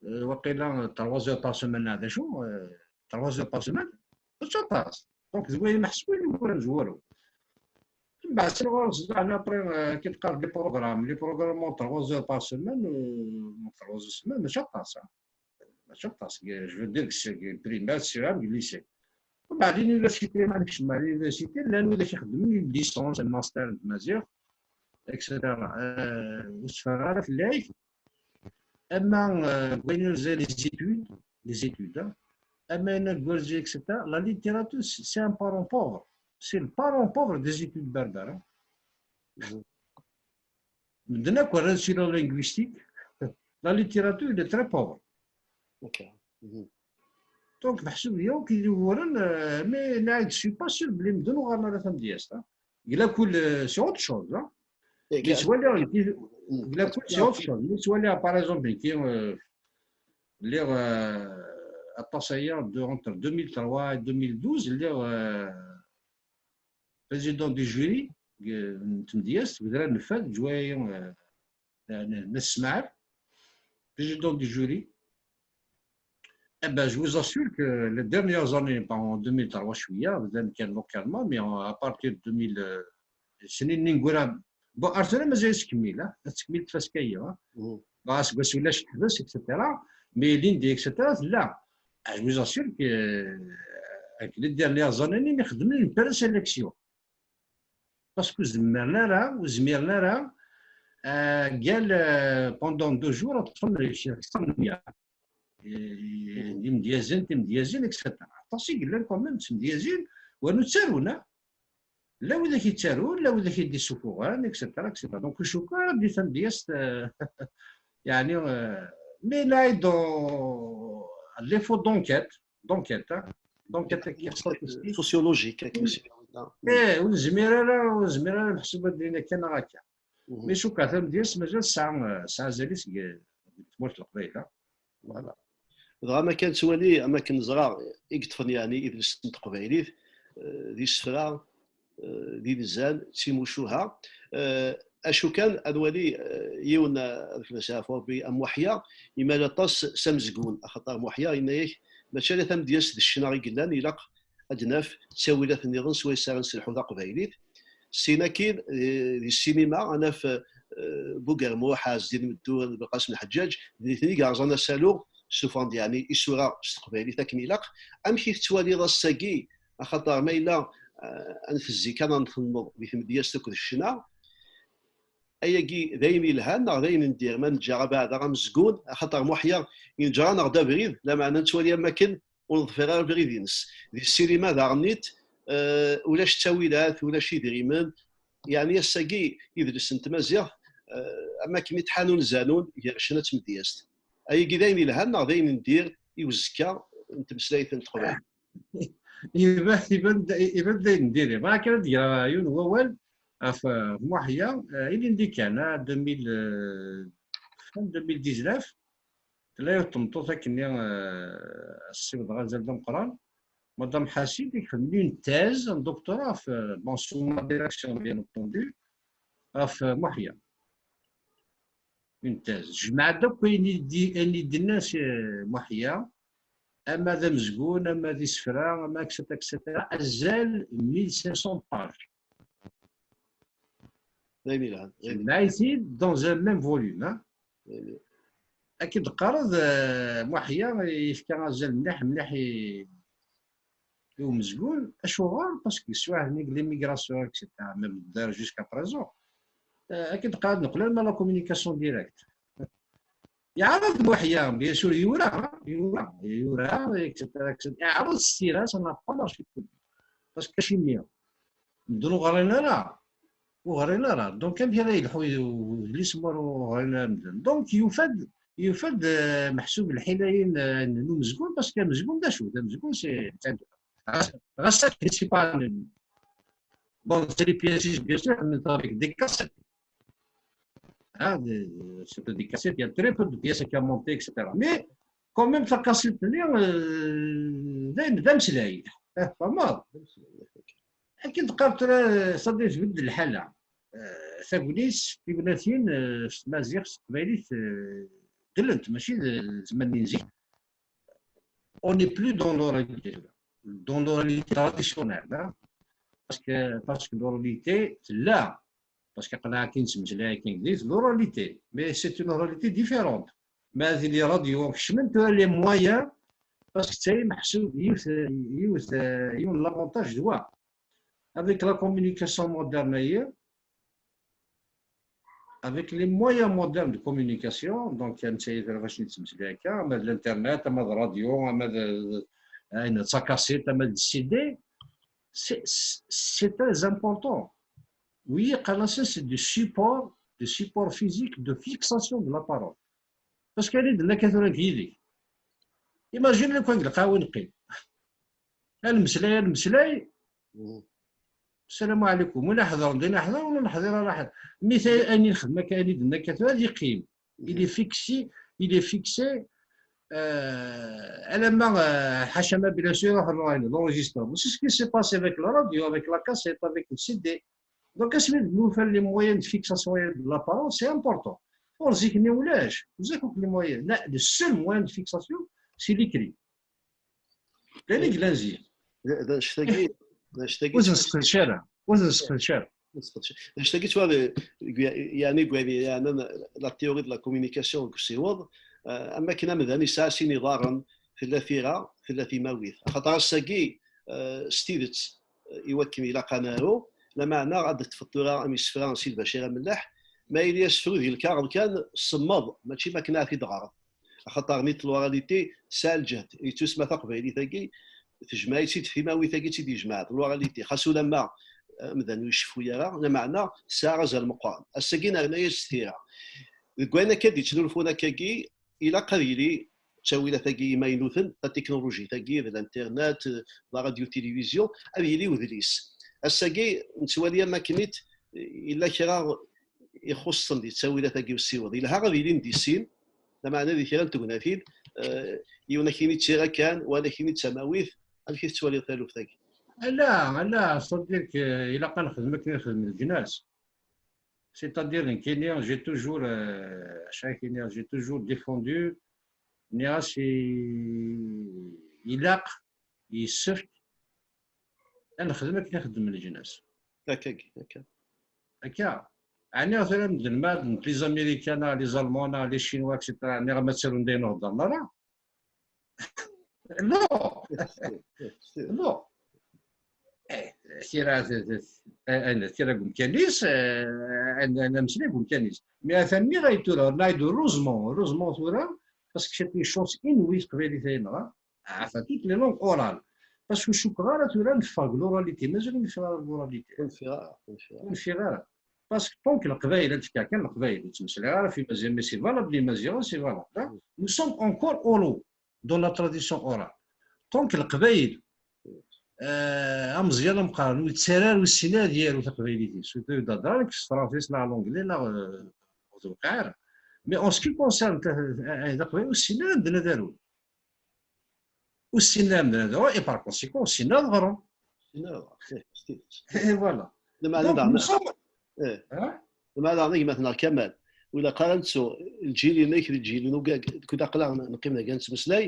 eh, waqila trois heures par semaine, neɣ d acu, eh, trois heures par semaine, mačči aṭas. Donc, d wayen meḥsub i nura nezwaru. Mbeɛd, sin ɣur-s, daɣen, après, eh, ki teqqar les programmes, les programmes en trois heures par semaine, euh, en trois heures semaine, mačči aṭas, ah. Mačči aṭas, je veux dire, deg primaire, siɣar, deg lycée. Mbeɛd, l'université, ma nekcem ar l'université, llan widak ixeddmen une licence, un master n tmaziɣt, et cetera. Euh, ur tteffɣeɣ ara fell-ak, ama, euh, deg wayen irzan les études, les études, hein, ama ayen deg, et cetera. La littérature, c'est un parent pauvre. C'est le parent pauvre des études berbères, hein. Medden akk rran sur la linguistique, la littérature, il est très pauvre. Ok. Donc, meḥsub yakk i d uguren, euh, mais là, je suis pas sûr belli medden ur ɣaren ara tamedyazt, hein. Deg lakul, euh, c'est autre chose, hein. Mais ttwaliɣ, deg lakul, c'est autre chose. Mais ttwaliɣ, par exemple, nekki, euh, lliɣ, euh, aṭas aya, de, entre deux mille trois et deux mille douze, lliɣ, euh, président du jury, euh, n tmedyazt, deg udrar n Fad, Ǧwayya, euh, n, n At Smaɛel, président du jury. Eh ben, je vous assure que les dernières années, pas en deux mille trois, cwiya, bdan kan localement, mais en, à partir de deux mille, euh, snin n ineggura, bon, ar tura mazal yettkemmil, ah, tettkemmil tfaska-yi, ah. Bon, aseggas ulac teḥbes, et cetera. Mais l'idée, et cetera, tella. Ah, je vous assure que, euh, avec les dernières années, mi xedmen une présélection. Parce que ur zmiren ara, ur zmiren ara, euh, gal, euh, pendant deux jours, ad ṭṭfen, euh, imedyazen, timedyazen, et cetera. Aṭas i yellan quand même d timedyazen, wanu ttarun, ah. Llan widak yettarun, llan widak i d-isufuɣen, et cetera, et cetera. Donc, ur cukkeɣ ara belli tamedyazt, euh, yeɛni, euh, mais là, dans les fautes d'enquête, d'enquête, hein, d'enquête, sociologique, eh, ur nezmir ara, ur nezmir ara meḥsub ad d-nini akka neɣ akka. Mais cukkeɣ tamedyazt mazal tesɛa, tesɛa azal-is deg, deg tmurt n Leqbayel, ah. Voilà. Dɣa ma kan nettwali, am akken neẓra, i yeṭṭfen yeɛni idles n teqbaylit, eh, d isefra, eh, d inzan, d timucuha. Eh, acu kan, ad nwali, eh, yiwen, eh, ad fell-as yeɛfu Rebbi, am Muḥya, imal aṭas s amezgun, axaṭer Muḥya yenna-yak, mačči ala tamedyazt d ccna i yellan, ilaq ad d-naf ttawilat nniḍen swayes ara nesselḥu taqbaylit. Sin akkin, eh, di ssinima, ad naf, eh, eh, Bugermuḥ, Ɛezdin Meddur, Belqasem Lḥeǧǧaǧ, d nitni i yerẓan asalu, ssufɣen-d yeɛni isura s teqbaylit akken ilaq. Amek i tettwaliḍ ass-agi? Axaṭer ma yella, eh, ad ntezzi kan ad ntenneḍ di tmedyazt akked ccna, ayagi d ayen yelhan neɣ d ayen n dir ma neǧǧa abeɛda amezgun? Axaṭer Muḥya yenǧer-aneɣ-d abrid, lameɛna nettwali am wakken ur neḍfir ara abrid-ines. Di ssinima daɣen-it, eh, ulac ttawilat, ulac idrimen, yeɛni ass-agi idles n tmaziɣt, eh, am wakken i ttḥanun zanun gar ccna d tmedyazt. Ayagi d ayen yelhan neɣ d ayen n dir i uzekka n tmeslayt n teqbaylit? Iban, iban, iban d ayen n diri. Bɣiɣ kan ad d-greɣ yiwen n wawal ɣef, ɣef Muḥya, eh, ilindi kan, ah, deux mille, eh, fin deux mille dix-neuf, tella yiwet tmeṭṭut akken-nni, eh, ssiwḍeɣ azal d ameqqran, Madame Ḥasid, i ixedmen une thèse, un doctorat ɣef, eh, bon, sous ma direction, bien entendu, ɣef, eh, Muḥya. Une thèse. Jmeɛ-d akk ayen i d-, ayen i d-nnan si Muḥya, ama d amezgun, ama d isefra, ama et cetera, et cetera. Azal mille cinq cents pages. D ayen yelhan. Jmeɛ-it-id dans un même volume, hein. Akken d-teqqareḍ, eh, Muḥya yefka azal mliḥ, mliḥ i, i umezgun. Acuɣer? Parce que swaḥ-nni l'immigration, et cetera, même d'ailleurs jusqu'à présent, eh, akken d-qqaren neqqel ma la communication directe. Yeɛreḍ Muḥya, bien sûr, yura, yura, yura, et cetera, et cetera. Yeɛreḍ s tira, ça n'a pas marché. Parce que acimi? Medden ur ɣrin ara, ur ɣrin ara. Donc, amek ara yelḥu udlis ma ur ɣrin ara medden? Donc, yufa-d, yufa-d, eh, meḥsub lḥila-in, eh, n umezgun, parce que amezgun d acu? Amezgun, c'est, c'est, ɣas, ɣas akken, c'est pas, bon, c'est les pièces, bien sûr, mais avec des cassettes. Hein, des, surtout des cassettes, il y a très peu de pièces à monter, et cetera. Mais, quand même, tacassette-nni, eh, d ayen, d ameslay. Eh, tfehmeḍ? Akken d-qqar tura, c'est-à-dire, tbeddel lḥala. Eh, tagnit, tignatin, eh, s tmaziɣt, s teqbaylit, eh, ddlent, mačči d, d zzman n zik. On n'est plus dans l'oralité, dans l'oralité traditionnelle, hein. Parce que, parce que l'oralité, tella, parce que aql-aɣ akin nettmeslay akin di l'oralité, mais c'est une oralité différente. Ma di les radios kecmen tura les moyens, parce que ttay meḥsub yiwet, yiwet, yiwen l'avantage d wa. Avec la communication moderne, avec les moyens modernes de communication, donc, il y a une série de, l'internet, la radio, la cassette, la C D, c'est, c'est très important. Oui, c'est du support, du support physique, de fixation de la parole. Parce qu'il y a des, imagine le coin de la, المسلي المسلي السلام عليكم، ولا حضر دينا حضر ولا نحضر راه حضر. مثال اني نخدم كاني دنا كثر هذا يقيم. Il est fixé, il est fixé. Euh, à la main, حاشا ما بلا سير روح الراين l'enregistrement. C'est ce qui s'est passé avec la radio, avec la cassette, avec le C D. Donc, est-ce que nous faire les moyens de fixation de la parole, c'est important. Or, zik ni ولاش, zik les moyens. Le seul moyen de fixation, c'est l'écrit. D ayen i yellan zik. D anect-agi, d anect-agi. Ur t-nesqedec ara. Ur t-nesqedec ara. D anect-agi ttwali, yeɛni, yeɛnan la théorie de la communication deg usiweḍ, am wakken amdan yesɛa sin iḍarren, tella tira, tella timawit. Axaṭer ass-agi, s tidet, i wakken ilaq ad naru, lameɛna ad d-teṭṭfeḍ tura am yisefra n Sidi Bacir Amelleḥ, ma yili asefru di lkaɣeḍ kan, semmeḍ, mačči am wakken ad t-id-ɣreḍ. Axaṭer nit l'oralité tesɛa lǧehd, yettusma taqbaylit-agi, tejmeɛ-itt-id timawit-agi i tt-id-yejmeɛ, l'oralité, xas ulamma amdan ur iceffu ara, lameɛna tesɛa azal meqqren. Ass-agi nerna-yas tira. Deg wayen akka d-yettnulfun akkagi, ilaq ad yili ttawilat-agi imaynuten, la technologie-agi, d l'internet, la radio-télévision, ad yili udlis. Ass-agi nettwali am wakken yella kra ixuṣṣen di ttawilat-agi usiweḍ. Yelha ad ilin di sin, lameɛna di kra n tegnatin, yiwen akini d tira kan, wayeḍ akini d tamawit. Amek i tettwaliḍ taluft-agi? Ala, ala, c'est-à-dire que ilaq ad nexdem akken i xedmen leǧnas. C'est-à-dire, nekkini, j'ai toujours, euh, j'ai toujours défendu, nniɣ-as ilaq, yessefk ad nexdem akken i xeddmen leǧnas. Akka, akka. Ɛni tura medden ma d les Américains neɣ les Allemands neɣ les Chinois, et cetera, nniɣ ma ttarun d ayen ur heddren ara? Non. Non. Eh, tira, tira deg umkan-is, eh, ad, ad nemmeslay deg umkan-is. Mais atan nniɣ-ak tura, nniɣ-ak heureusement, heureusement tura, parce que c'est une chance inouïe teqbaylit-a-inu, hein, enfin, toutes les langues orales. Parce que ur cukkeɣ ara tura neffeɣ deg l'oralité, mazal ur neffiɣ ara deg l'oralité. Ur neffiɣ ara, ur neffiɣ ara. Ur neffiɣ ara. Parce que tant que Leqbayel, ad fkeɣ kan Leqbayel, ur ttmeslayeɣ ara f Imaziɣen, mais c'est valable, les Imaziɣen, c'est valable, hein. Nous sommes encore oraux dans la tradition orale. Tant que Leqbayel, euh, ameẓyan ameqqran, ur yettarra ara, ur yessin ara ad yaru taqbaylit-is. Ur yehder ara deg s tefransist, neɣ l'anglais, neɣ, euh, ur tewqiɛ ara. Mais en ce qui concerne ta-, eh, eh, taqbaylit, ur ssinen ara medden ad arun. Ur ssinen ara medden ad arun, et par conséquent, ur ssinen ara ad ɣren. Ur ssinen ara ad ɣren, eh, s tidet. Et voilà. Lameɛna donc, daɣen, nous sommes, eh, hein? Lameɛna daɣen, a gma-tneɣ Kamal, ur ilaq ara ad nettu lǧil-inek d lǧil-inu, kul aql-aɣ neqqim dagi nettmeslay,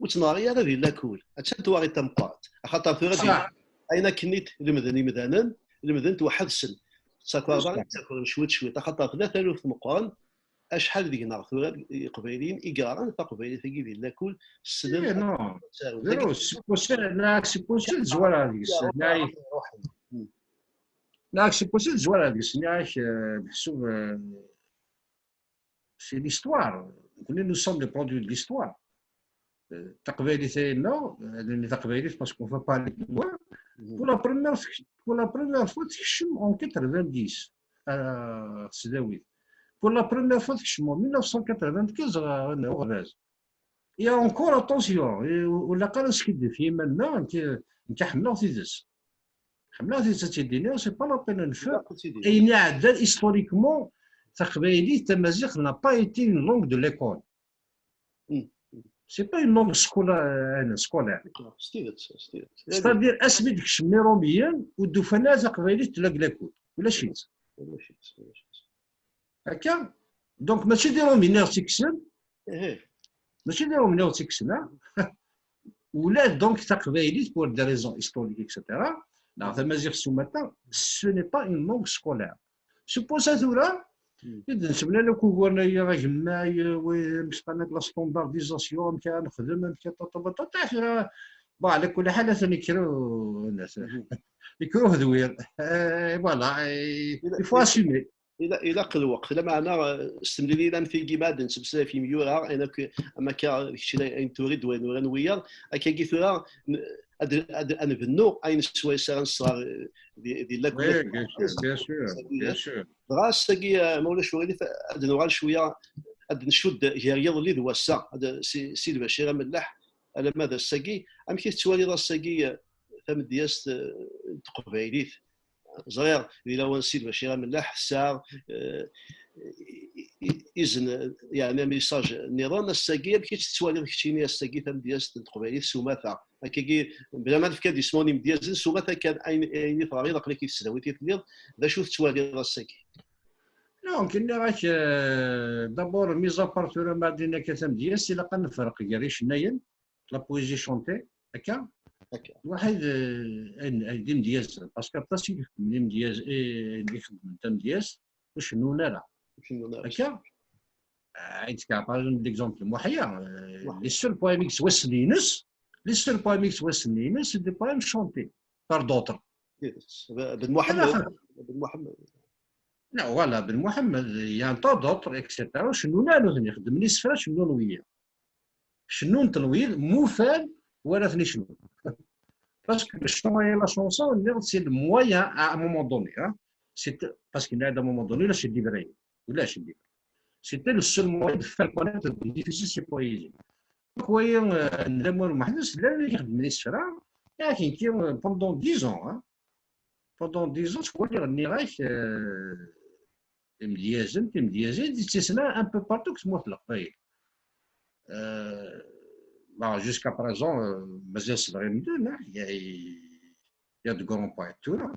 ur ttneɣri ara di lakul. Attan twaɣit tameqqrant. Axaṭer tura, ayen akken i lemden imdanen, lemden-t weḥd-sen. Ttaker daɣen, ttaker cwiṭ cwiṭ. Axaṭer tella taluft meqqren, acḥal deg-neɣ tura Iqbayliyen i yeɣran taqbaylit-agi di lakul, ssnen. Eh, non. Zéro, c'est possible, neɣ c'est possible, tezwar deg-s, neɣ, neɣ c'est possible, tezwar deg-s, neɣ, euh, meḥsub, euh, c'est l'histoire. Nous sommes des produits de l'histoire. Euh, taqbaylit-a-inu, euh, taqbaylit, parce qu'on va parler de moi, pour la première, pour la première fois, tekcem en quatre-vingt-dix, euh, tesdawit. Pour la première fois, tekcem en mille neuf cent quatre-vingt-quinze, euh, uɣerbaz. Il y a encore, attention, ur ilaq ara ad neskiddeb f yiman-nneɣ, nekk, nekk ḥemmleɣ tidet. Ḥemmleɣ tidet ad tt-id-iniɣ, c'est pas la peine ad neffer ayen iɛeddan historiquement, taqbaylit, tamaziɣt n'a pas été une langue de l'école. C'est pas une langue scolaire, euh, scolaire. C'est-à-dire, asmi d-kecmen Iṛumiyen, ur d-ufan ara taqbaylit tella deg lakul. Ulac-itt. Akka? Donc, mačči d Iṛumiyen i ɣ-tt-ikksen. Mačči d Iṛumiyen i ɣ-tt-ikksen, ha? Ula donc taqbaylit, pour des raisons historiques, et cetera, neɣ tamaziɣt s umata, ce n'est pas une langue scolaire. Suppose tura, i d-nsemlal akk uguren-agi agemmay, wi, amek qqaren, la standardisation, amek ara nexdem, amek ara taṭabaṭaṭa, tura, bon, ɛla kulli ḥal, atan yekker, yekker uhedwir. Eh, voilà, eh, il faut assumer. Ilaq, ilaq lweqt, lameɛna, eh, s temlilit am tigi ma ad nettmeslay ɣef yimyura, ayen akk, am akka d keččini ayen turiḍ d wayen uran wiyaḍ, akkagi tura, n-, ad, ad, ad nbennu ayen swayes ara nesɣer, eh, di, di lakul. Oui, bien sûr, bien sûr, bien sûr. Dɣa ass-agi, eh, ma ulac uɣilif, ad nuɣal cwiya, ad ncudd gar yiḍelli d wass-a, ad, si, si Lbacir Amelleḥ, alamma d ass-agi. Amek i tettwaliḍ ass-agi, eh, tamedyazt, eh, n teqbaylit? Ẓriɣ di lawan Ssid Bacir Amelleḥ tesɛa, eh, i-, i-, izen, yeɛni message nniḍen. Ass-agi, amek i tt-tettwaliḍ keččini ass-agi tamedyazt n teqbaylit s umata? Akkagi, bla ma nefka-d ismawen imedyazen, s umata kan ayen, ayen i teɣriḍ, aql-ak di tesdawit i telliḍ, d acu tettwaliḍ ass-agi? Donc, nniɣ-ak, eh, d'abord, mis à part tura ma din akka tamedyazt, ilaq ad nefreq gar icennayen, la poésie chantée, akka. Akka. Lwaḥid, eh, ayen, ayen d imedyazen, parce que aṭas i ixeddmen imedyazen, eh, i ixeddmen tamedyazt, ur cennun ara. Ur cennun ara. Akka. Ah, i d-fkeɣ, par exemple, l'exemple n Muḥya, eh, Muḥya. Les seuls poèmes i yettwassnen ines, les seuls poèmes i yettwassnen ines, c'est des poèmes chantés par d'autres. Yes. Ben Muḥemmed. Ben Muḥemmed. Non, voilà, Ben Muḥemmed, il y a un tas d'autres, et cetera. Ur cennun ara nutni, xeddmen isefra, cennun wiyaḍ. Cennun-ten wiyaḍ, mufan wala ten-icennun. Parce que le chant et la chanson, c'est le moyen à un moment donné, hein. C'est, parce qu'il y a un moment donné, là, c'est libre. Là, c'est libre. C'était le seul moyen de faire connaître, de diffuser ses poésies. Donc, vous voyez, euh, Nzamur Meḥdes, là, il y a des isefra, il y a qui, euh, pendant dix ans, hein. Pendant dix ans, je crois, il y a, euh, imedyazen, timedyazen, di tesna un peu partout, que moi, la paye. Euh, bon, jusqu'à présent, euh, mazal s lɣim din, hein, il y a, il y a de grands poètes, tout, là.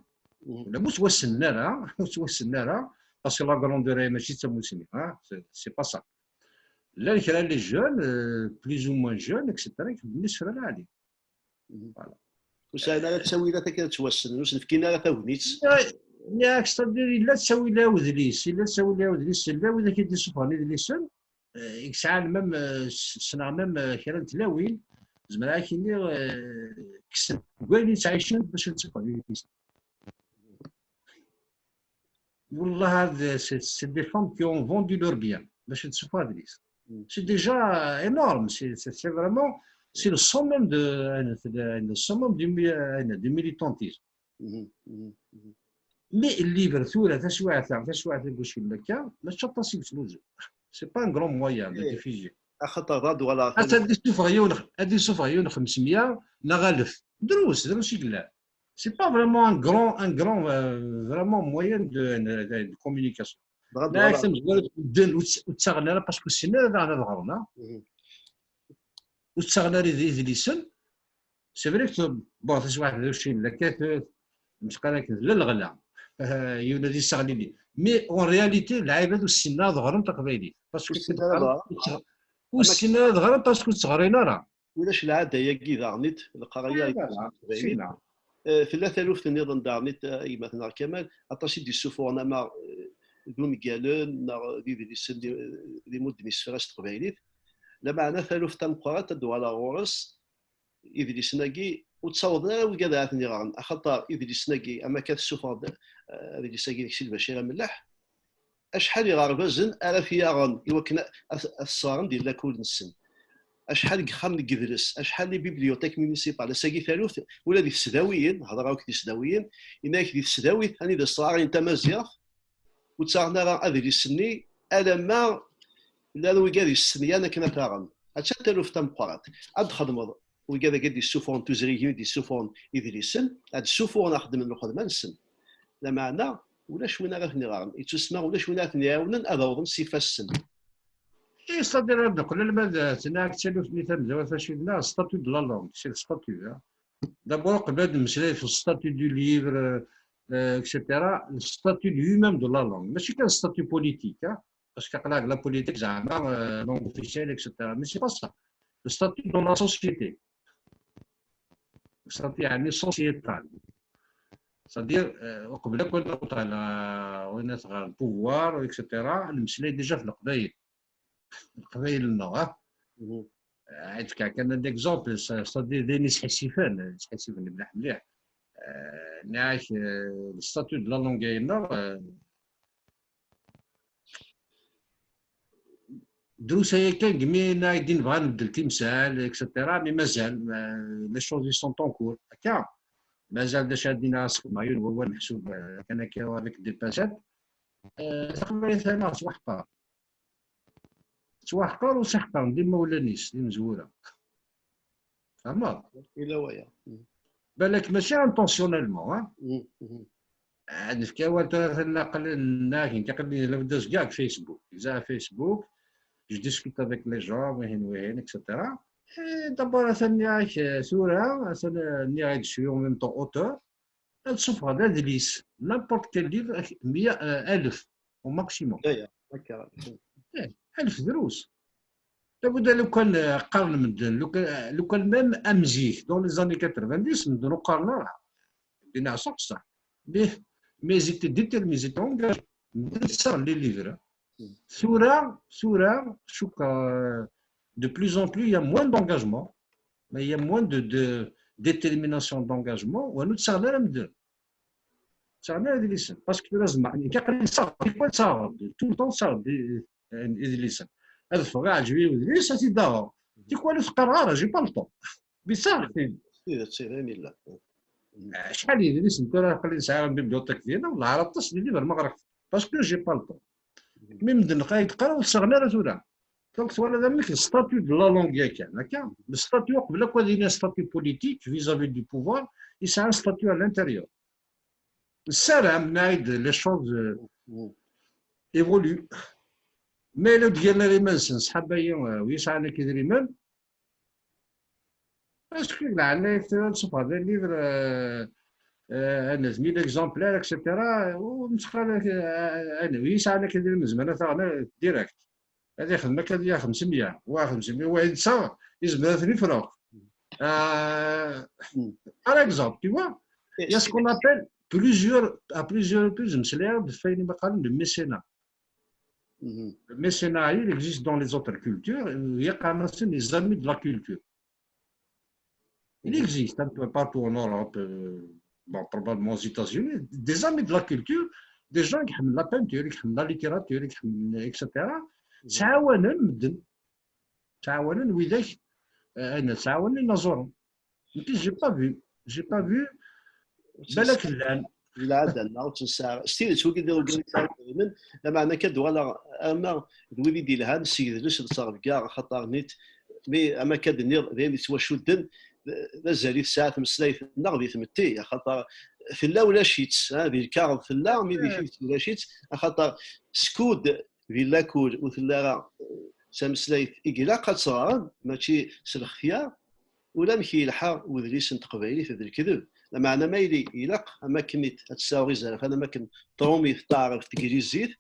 Mhm. Là, mus wassen là, mus wassen là, parce que la grandeur est, mačči d tamusni, hein, c'est, c'est pas ça. Là, il y a les jeunes, euh, plus ou moins jeunes, et cetera, qui venaient sur la. Mhm. Voilà. Ur sɛin ara ttawilat akken ad ttwassnen, ur sen-fkin ara tagnit. Nniɣ-ak, c'est-à-dire, yella ttawil-a udlis, yella ttawil-a udlis, yella wid akka d-isuffɣen idlisen, eh, i yesɛan même, eh, s- ssneɣ même, eh, kra n tlawin, zemreɣ ad k-iniɣ, eh, kksen deg wayen i ttɛicen bac ad ttafeɣ idlisen. Wallah, c'est c'est des femmes qui ont vendu leur bien bac ad ttafeɣ adlis. C'est déjà énorme, c'est c'est- c'est vraiment, c'est le summum de, de, de- le summum du, mi- du militantisme. Mais le livre tura, taswiɛt-a, taswiɛt deg ucil akka, mačči aṭas i yettnuzu. C'est pas un grand moyen de diffusion. Axaṭer ad walaɣ ad isuffeɣ yiwen, ad isuffeɣ yiwen xemsemya neɣ alef. Drus, drus i yellan. C'est pas vraiment un grand, un grand, euh, vraiment moyen de, de, de communication. Dɣa ad walaɣ tamezwarut, medden ur tt- ur ttaɣen ara, parce que ur ssinen ara daɣen ad ɣren, ha? Ur ttaɣen ara id- idlisen. C'est vrai que, bon, taswiɛt d ucin, la katut, mecqal akken, d laleɣla. Ah, yiwen ad yesseɣlili. Mais en réalité, lɛibad ur ssinen ara ad ɣren taqbaylit. Parce que ur ssinen ara ad ɣren. Ur ssinen ara ad ɣren parce que ur tt-ɣrin ara. Ulac lɛada-agi daɣen, leqraya. Eh, tella taluft nniḍen daɣen, eh, gma-tneɣ Kamal, aṭas i d-yessufuɣen ama, eh, d ungalen neɣ d idlisen d, d imudden isefra s teqbaylit. Lameɛna taluft tameqqrant ad d-uɣaleɣ ɣur-s, idlisen-agi ur ttawḍen ara wigad ara ten-iɣren, axaṭer idlisen-agi, am akka tessufeɣ-d, eh, adlis-agi deg Si Lbacir Amelleḥ, acḥal iɣerbazen ara t-yaɣen i wakken a- a- ad t-sɣren di lakul-nsen? Acḥal n yexxamen n yedles, acḥal n bibliothèque municipale? Ass-agi taluft, ula di tesdawiyin, hedreɣ akk di tesdawiyin, yenna-ak di tesdawit anida sɣarin tamaziɣt, ur ttaɣen ara adlis-nni alamma llan wigad yestenyan akken ad t-aɣen. Attan taluft tameqqrant. Ad d-xedmeḍ wigad-agi d-yessufuɣen tuzrigin, d-yessufuɣen idlisen, ad d-ssufuɣen axeddim n lxedma-nsen. Lameɛna, ulac win ara ten-iɣren. Yettusma ulac win ara ten-iɛawnen ad awḍen s ifassen. Et c'est-à-dire, ad neqqel alma d, tenna-ak, d taluft-nni tamezwarut acu d-nenna, statut de la langue, c'est le statut, hein. D'abord, qbel ad nemmeslay f le statut du livre, euh, et cetera, le statut lui-même de la langue. Mačči kan statut politique, hein, parce que aql-aɣ la politique, zeɛma, euh, langue officielle, et cetera. Mais c'est pas ça. Le statut dans la société. Le statut, يعني, sociétal. C'est-à-dire, euh, qbel akk ad nruḥ ɣer, win ɣer le pouvoir, et cetera, nemmeslay déjà f leqbayel. Leqbayel-nneɣ, ah. Ad fkeɣ kan un exemple, ça, ça d ayen isḥissifan, isḥissifan mliḥ mliḥ. Euh, nniɣ-ak, euh, le statut de la langue-nneɣ, euh, drus aya kan, deg mi nniɣ-ak d-, nebɣa ad nbeddel timsal, et cetera, mais mazal, euh, les choses sont en cours. Akka, mazal d acu ad d-iniɣ, asqem yiwen wawal meḥsub, euh, kan akka avec des pincettes. Euh, taqbaylit-a neɣ tettwaḥqer. Tettwaḥqer ur tt-ḥeqqren d imawlan-is, d imezwura. Tfehmeḍ? Ila waya. Balak mačči intentionnellement, ha? Ad nefk awal tura, atan aql-, nniɣ-ak, nekk aql-i la bedda zgiɣ deg Facebook. Gziɣ Facebook, je discute avec les gens, wihin, wihin, et cetera. Et d'abord, atan nniɣ-ak, euh, tura, atan, euh, nniɣ-ak, je suis en même temps auteur. Ad suffɣeḍ adlis, n'importe quel livre, meyya, euh, alef, au maximum. Ya, ya, akka. Eh, alef drus. Labudda lukan, euh, qqaren medden, lukan, euh, lukan même am zik, dans les années quatre-vingt-dix, medden ur qqaren ara. Dinna ṣṣeḥ, ṣṣeḥ. Mais, mais ils étaient déterminés, ils étaient engagés. Medden ttaɣen les livres. Tura, tura, cukkeɣ, euh, de plus en plus, il y a moins d'engagement, mais il y a moins de, de détermination, d'engagement, u anu ttaɣen ara medden. Ttaɣen ara idlisen. Parce que tura zma, nekk aql-i ttaɣeɣ, tikwal ttaɣeɣ, tout le temps ttaɣeɣ idlisen. Ad ffɣeɣ, iɛǧeb-iyi udlis, ad t-id-aɣeɣ. Tikwal ur t-qqareɣ ara, j'ai pas le temps. Mais ttaɣeɣ-t-id. Tidet, tidet, illa. Acḥal n yidlisen tura aql-i sɛiɣ une bibliothèque dinna, wellah ar aṭas n livres ma ɣriɣ-ten. Parce que j'ai pas le temps. Mi medden ay d-qqaren ur ttaɣen ara tura. Donc twalaḍ amek le statut de la langue yakan, akka? Le statut, uqbel akk ad yili statut politique vis-à-vis du pouvoir, yesɛa statut à l'intérieur. Nessaram, nniɣ-ak, les choses, euh, évoluent. Ma yella ur d-gren ara iman-nsen ṣṣḥaba-yi, euh, wi yesɛan akk idrimen, est-ce que leɛnaya-k tura ad tessufɣeḍ un livre, euh, euh, anez mille exemplaires, et cetera, u nettqal, euh, anez, wi yesɛan akk idrimen zemren ad t-aɣen direct. Ad ixdem akka, ad yaɣ xemsemya, wa xemsemya, wa yedsa, yezmer ad ten-ifreɣ. Euh, par exemple, tu vois, il y a ce qu'on appelle, plusieurs, à plusieurs reprises, mmeslayeɣ-d ɣef wayen i qqaren le mécénat. Le mécénat, il existe dans les autres cultures, il y a quand même les amis de la culture. Il existe un peu partout en Europe, euh, bon, probablement aux États-Unis, des amis de la culture, des gens qui aiment la peinture, qui aiment la littérature, qui aiment, et cetera. Ttɛawanen medden. Ttɛawanen widak, euh, ayen ttɛawanen inaẓuren. Nekk, j'ai pas vu. J'ai pas vu. Balak llan. Lɛada-nneɣ ur tt-nesɛi. S tidet, wigi d iḍeggalen yesɛan idrimen, lameɛna akka d-uɣaleɣ arma d wid i d-ilhan s yidles d ttrebga, axaṭer nit, mi ama akka d-nniɣ, d ayen yettwacudden, d, d azal i tesɛa tmeslayt-nneɣ di tmetti, axaṭer tella ulac-itt, ha, di lkaɣeḍ tella, mi di tidet ulac-itt, axaṭer skud di lakul ur tella ara, eh, d tameslayt i ilaq ad teɣrem, mačči s lextyar, ulamek yelḥa wedlis n teqbaylit d lekdeb. Lameɛna ma yili ilaq, am akken i t-, ad tesɛuɣ izerfan, am akken trumit, taɛrabt, teglizit,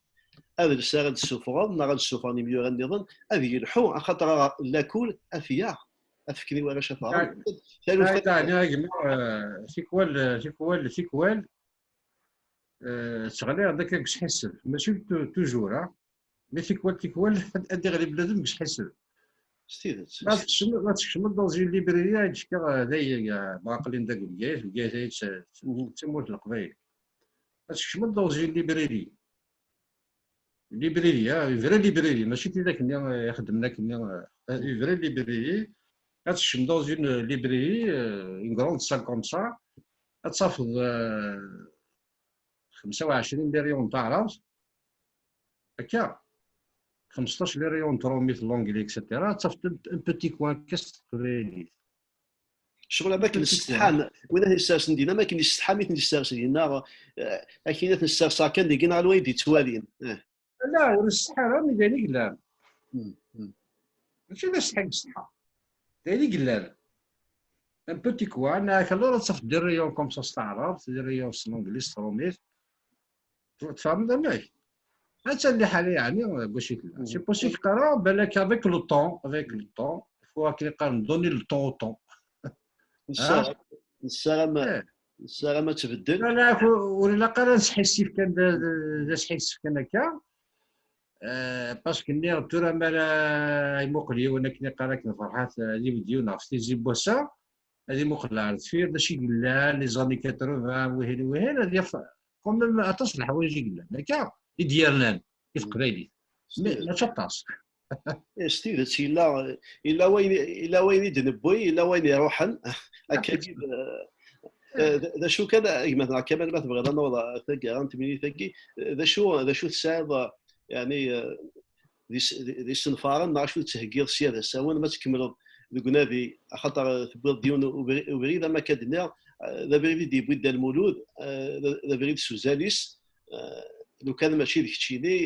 adles ara d-tessufɣeḍ, neɣ ad d-ssufɣen imyura nniḍen, ad yelḥu, axaṭer ara lakul ad t-yaɣ, ad t-fken i warrac ad t-ɣren. Taluft. Ay, ay, ay, gma, euh, tikwal, euh, tikwal, tikwal, euh, ttɣliɣ-d akka deg usḥissef. Mačči tu-, toujours, ah. Mais tikwal, tikwal, ad, ad iɣli bnadem deg usḥissef. S tidet. Ma tkecmeḍ, ma tkecmeḍ dans une librairie, ad d-fkeɣ, euh, d ay, euh, bon, aql-in da deg Bgayet, Bgayet ay d, d tamurt n Leqbayel. Ma tkecmeḍ dans une librairie, librairie, ah, une vraie librairie, mačči tidak-nni, euh, ixeddmen akkenni, euh, une vraie librairie, ad tkecmeḍ dans une librairie, euh, une grande salle comme ça, ad tafeḍ, euh, xemsa u ɛecrin les rayons n taɛrabt, akka, xemseṭṭac les rayons n trumit, l'anglais, et cetera. Ad tafeḍ un, un petit coin akka s teqbaylit. Ccɣel am akken ssetḥan, win ad ten-yessersen dinna, am akken yessetḥa mi ten-yessers dinna, eh, akken ad ten-sserseɣ kan deg-i neɣ anwa i d-yettwalin. Eh. Ala, ur nessetḥa ara, mi d ayen i yellan. Hmm, hmm. Mačči d asetḥi i yessetḥa. D ayen i yellan. Un petit coin, alors ad tafeḍ des rayons comme ça s taɛrabt, des rayons s l'anglais, s trumit. Tfehmeḍ amek? Attan liḥala yeɛni, deg wacu i tella. C'est possible qqareɣ, balak avec le temps, avec le temps, il faut akken i qqaren, donner le temps au temps. Nessaram, nessaram, nessaram ad tbeddel. La, la, ur ilaq ara ad nesḥissif kan d, d, d asḥissif kan akka. Euh, parce que nniɣ tura mi ara imuqel yiwen akken iqqar akken Ferḥat, euh, ad ibedd yiwen ɣef tizi n wass-a, ad imuqel ar deffir, d acu i yellan, les années quatre-vingts, wihin, wihin, ad yaf quand même aṭas n leḥwayeǧ i yellan, akka, i d-yernan i teqbaylit. Mais mačči aṭas. Eh, s tidet, yella, yella wayen, yella wayen i d-newwi, yella wayen iruḥen. Akkagi d, eh, d, d acu kan, a gma Kamal, ma tebɣiḍ ad naweḍ ɣer taggara n temlilit-agi, d acu, d acu tesɛiḍ, yeɛni, eh, d is-, d, d isenfaren, neɣ acu tettheggiḍ sya d asawen, ma tkemmleḍ deg unadi, axaṭer, eh, tewwiḍ-d yiwen ubri-, ubrid, am akka d-nniɣ, eh, d abrid i d-yewwi Dda Lmulud, eh, d, d abrid s uzal-is, eh, lukan mačči d keččini,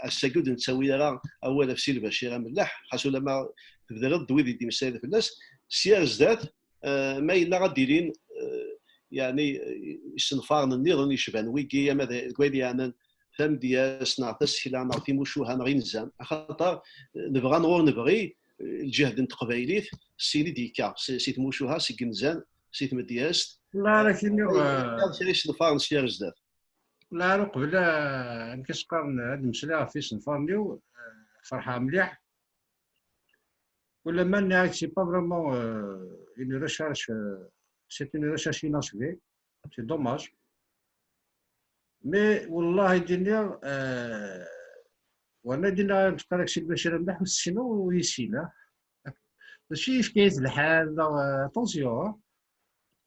ass-agi ur d-nettawi ara awal ɣef Si Lbacir Amelleḥ, xas ulamma tebdreḍ-d wid i d-yemmeslayen fell-as, sya ar zdat, eh, ma yella ad d-ilin, eh, yeɛni, eh, isenfaren nniḍen yecban wigi, ama d, deg wayen yeɛnan tamedyazt neɣ tasekla neɣ timucuha neɣ inzan, axaṭer, eh, nebɣa neɣ ur nebɣi, eh, lǧehd n teqbaylit, syin i d-yekka, si, si tmucuha, seg inzan, si tmedyazt. Wala ara k-iniɣ, eh, kra isenfaren sya ar zdat. Wala ara uqbel, eh, amek i s-qqaren, ad d-mmeslayeɣ ɣef isenfaren-iw, eh, ferḥeɣ mliḥ. Ulamma nniɣ-ak, c'est pas vraiment, euh, une recherche, euh, c'est une recherche inachevée. C'est dommage. Mais, wallah, i d-iniɣ, euh, werna d-iniɣ, ad d-qqareɣ Si Lbacir Amelleḥ, ur t-ssineɣ, ur yessin, ah. Mačči yefka-yas lḥal, neɣ, euh, attention, ah.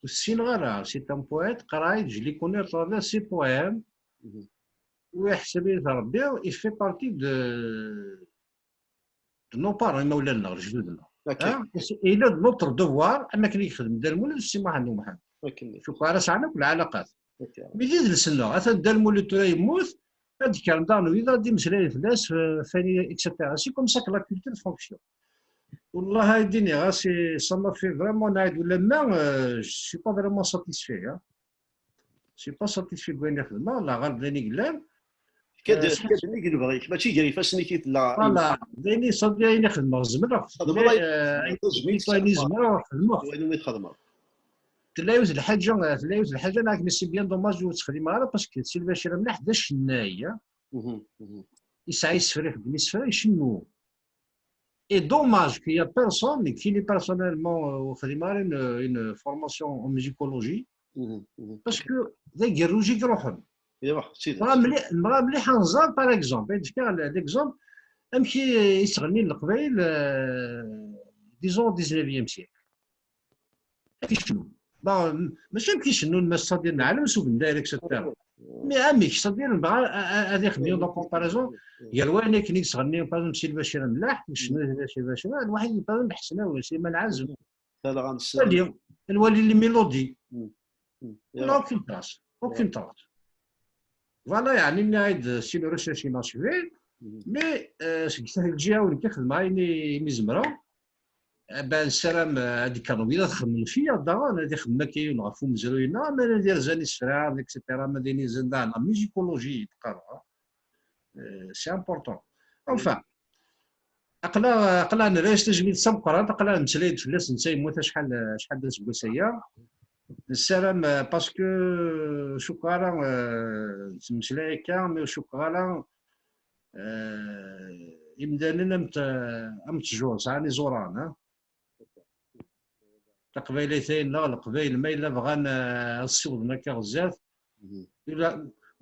Ur t-ssineɣ ara. C'est un poète, qrayt, je le connais à travers ses poèmes. Mhm. Ur iḥsab-it Rebbi, il fait partie de, de nos parents, imawlan-nneɣ, lejdud-nneɣ. Yella de notre devoir, am akken i yexdem Dda Lmulud d Si Muḥend Umḥend. Cukkeɣ ara sɛan akk lɛalaqat. Mi d idles-nneɣ, atan Dda Lmulud tura yemmut, ad d-kkren daɣen wid ad d-imeslayen fell-as, euh, fani, et cetera. C'est comme ça que la culture fonctionne. Wallah, ay d-iniɣ, ah, c'est, ça m'a fait vraiment naɛid, ulamma, euh, je suis pas vraiment satisfait, hein. Je suis pas satisfait n wayen i xedmeɣ, la ɣer d ayen i yellan. Fka-d, euh, fka-d nnig lebɣi-k, mačči gar ifassen-ik i tella. Voilà, d ayen i, d ayen i xedmeɣ, zemreɣ. Txedmeḍ ayen, euh, ayen i zemreɣ xedmeɣ. Ayen umi txedmeḍ. Tella yiwet lḥaǧa, tella yiwet lḥaǧa, neɣ c'est bien dommage ur tt-xdimeɣ ara, parce que Si Lbacir Amlaḥ d acennay, hein. Mhm, mhm. Yesɛa isefra, ixeddem isefra, icennu. Et dommage qu'il y a personne, nekk personnellement, euh, ur xdimeɣ ara une, une formation en musicologie, Mhm, mhm. parce que d agerruj i iruḥen. Iruḥ, d tidet. Nebɣa mliḥ, nebɣa mliḥ ad nẓer, par exemple, ad d-fkeɣ l'exemple, amek i yettɣennin Leqbayel, euh, disons, au dix-neuvième siècle. Amek i cennun. Bon, mačči amek i cennun, mais c'est-à-dire neɛlem s ubendayer, et cetera. Mais amek, c'est-à-dire nebɣa a- a- ad ixdem yiwen la comparaison gar wayen akken i yettɣenni, par exemple, Si Lbacir Amlaḥ, i icennu Si Lbacir Amlaḥ, lwaḥid, par exemple, Ḥsen Awen, Sliman Ɛazem. Talɣa-nsen. Nwali, nwali les mélodies. Mm. On n'a aucune trace, aucune trace. Voilà, yeɛni, nniɣ-d, c'est une recherche inachevée, Mhm. mais, euh, seg lǧiha-w nekk xedmeɣ ayen i- imi zemreɣ. Eh ben, nessaram, euh, ad d-kkren wid ad xedmen ɣef-i daɣen, ad ixdem akka yiwen ɣef umezruy-nneɣ, ma d irzan isefra, et cetera, ma d ayen irzan daɣen la musicologie i d-qqareɣ. Euh, c'est important. Enfin, aql-aɣ, aql-aɣ nerra-yas tajmilt d tameqqrant, aql-aɣ nemmeslay-d fell-as, netta yemmut acḥal, acḥal d aseggas aya. Nessaram, euh, parce que, euh, cukkeɣ ara, euh, nettmeslay akka, mais cukkeɣ ara, euh, imdanen am t-, am ttjur, sɛan iẓuran, ha? Taqbaylit-a-nneɣ, Leqbayel, ma yella bɣan, euh, ad ssiwḍen akka ɣer zdat, Mhm. ula,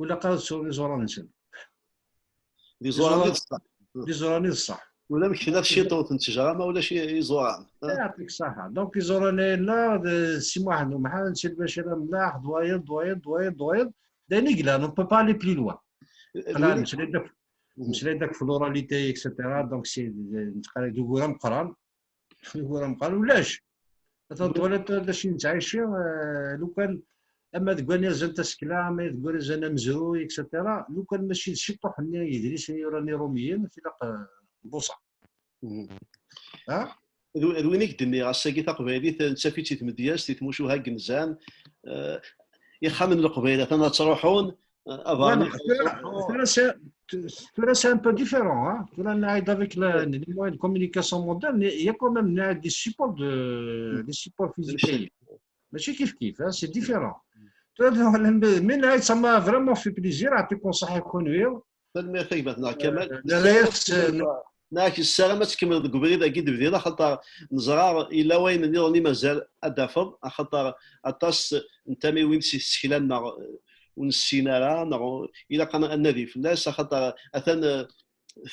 ula qqar ad sɛun iẓuran-nsen. D iẓuran i d ṣṣeḥ. D iẓuran i d ṣṣeḥ. Ula amek tella tciṭṭut n ttejra ma ulac i- iẓuran. Yeɛṭik ṣṣeḥḥa. Donc, iẓuran-a-nneɣ d Si Muḥend Umḥend, Si Lbacir Amlaḥ, d wayeḍ, d wayeḍ, d wayeḍ, d wayeḍ. D ayen i yellan, on peut pas aller plus loin. Aql-aɣ nemmeslay-d akk, Mhm. nemmeslay-d akk f l'oralité, et cetera. Donc, c'est, nettqarrib d ugur ameqqran. D ugur ameqqran, ulac. Atan twalaḍ d acu i nettɛici, euh, lukan ama deg wanizan tasekla, ama deg wanizan amezruy, et cetera. Lukan mačči d ciṭuḥ-nni, yidlisen i yuran Iṛumiyen, tilaq, euh, buṣa. Mhm. Ha? D w- d win i k-d-nniɣ, ass-agi taqbaylit nettaf-itt i tmedyazt, i tmucuha n yenzan, eh, ixxamen n Leqbayel atan ad ttruḥun, eh, aberni. Voilà, tura, tura, c'est, tura, c'est un peu différent, hein. Tura, nɛid avec la, les moyens de communication modernes, il y a quand même, nɛid, des supports de, des supports physiques. Mačči kif kif, hein, c'est différent. Tura, mais nɛid, ça m'a vraiment fait plaisir, yeɛṭikum ṣṣeḥḥa kunwi. Tanemmirt a gma-tneɣ Kamal. Nerra-yas, Neɣ nessaram ad tkemmleḍ deg ubrid-agi d-bdiɣ, axaṭer neẓra yella wayen nniḍen i mazal ad d-tafeḍ, axaṭer aṭas n tamiwin si tsekla-nneɣ, eh, ur nessin ara, neɣ ilaq ad n- ad nadi fell-as, axaṭer atan, eh,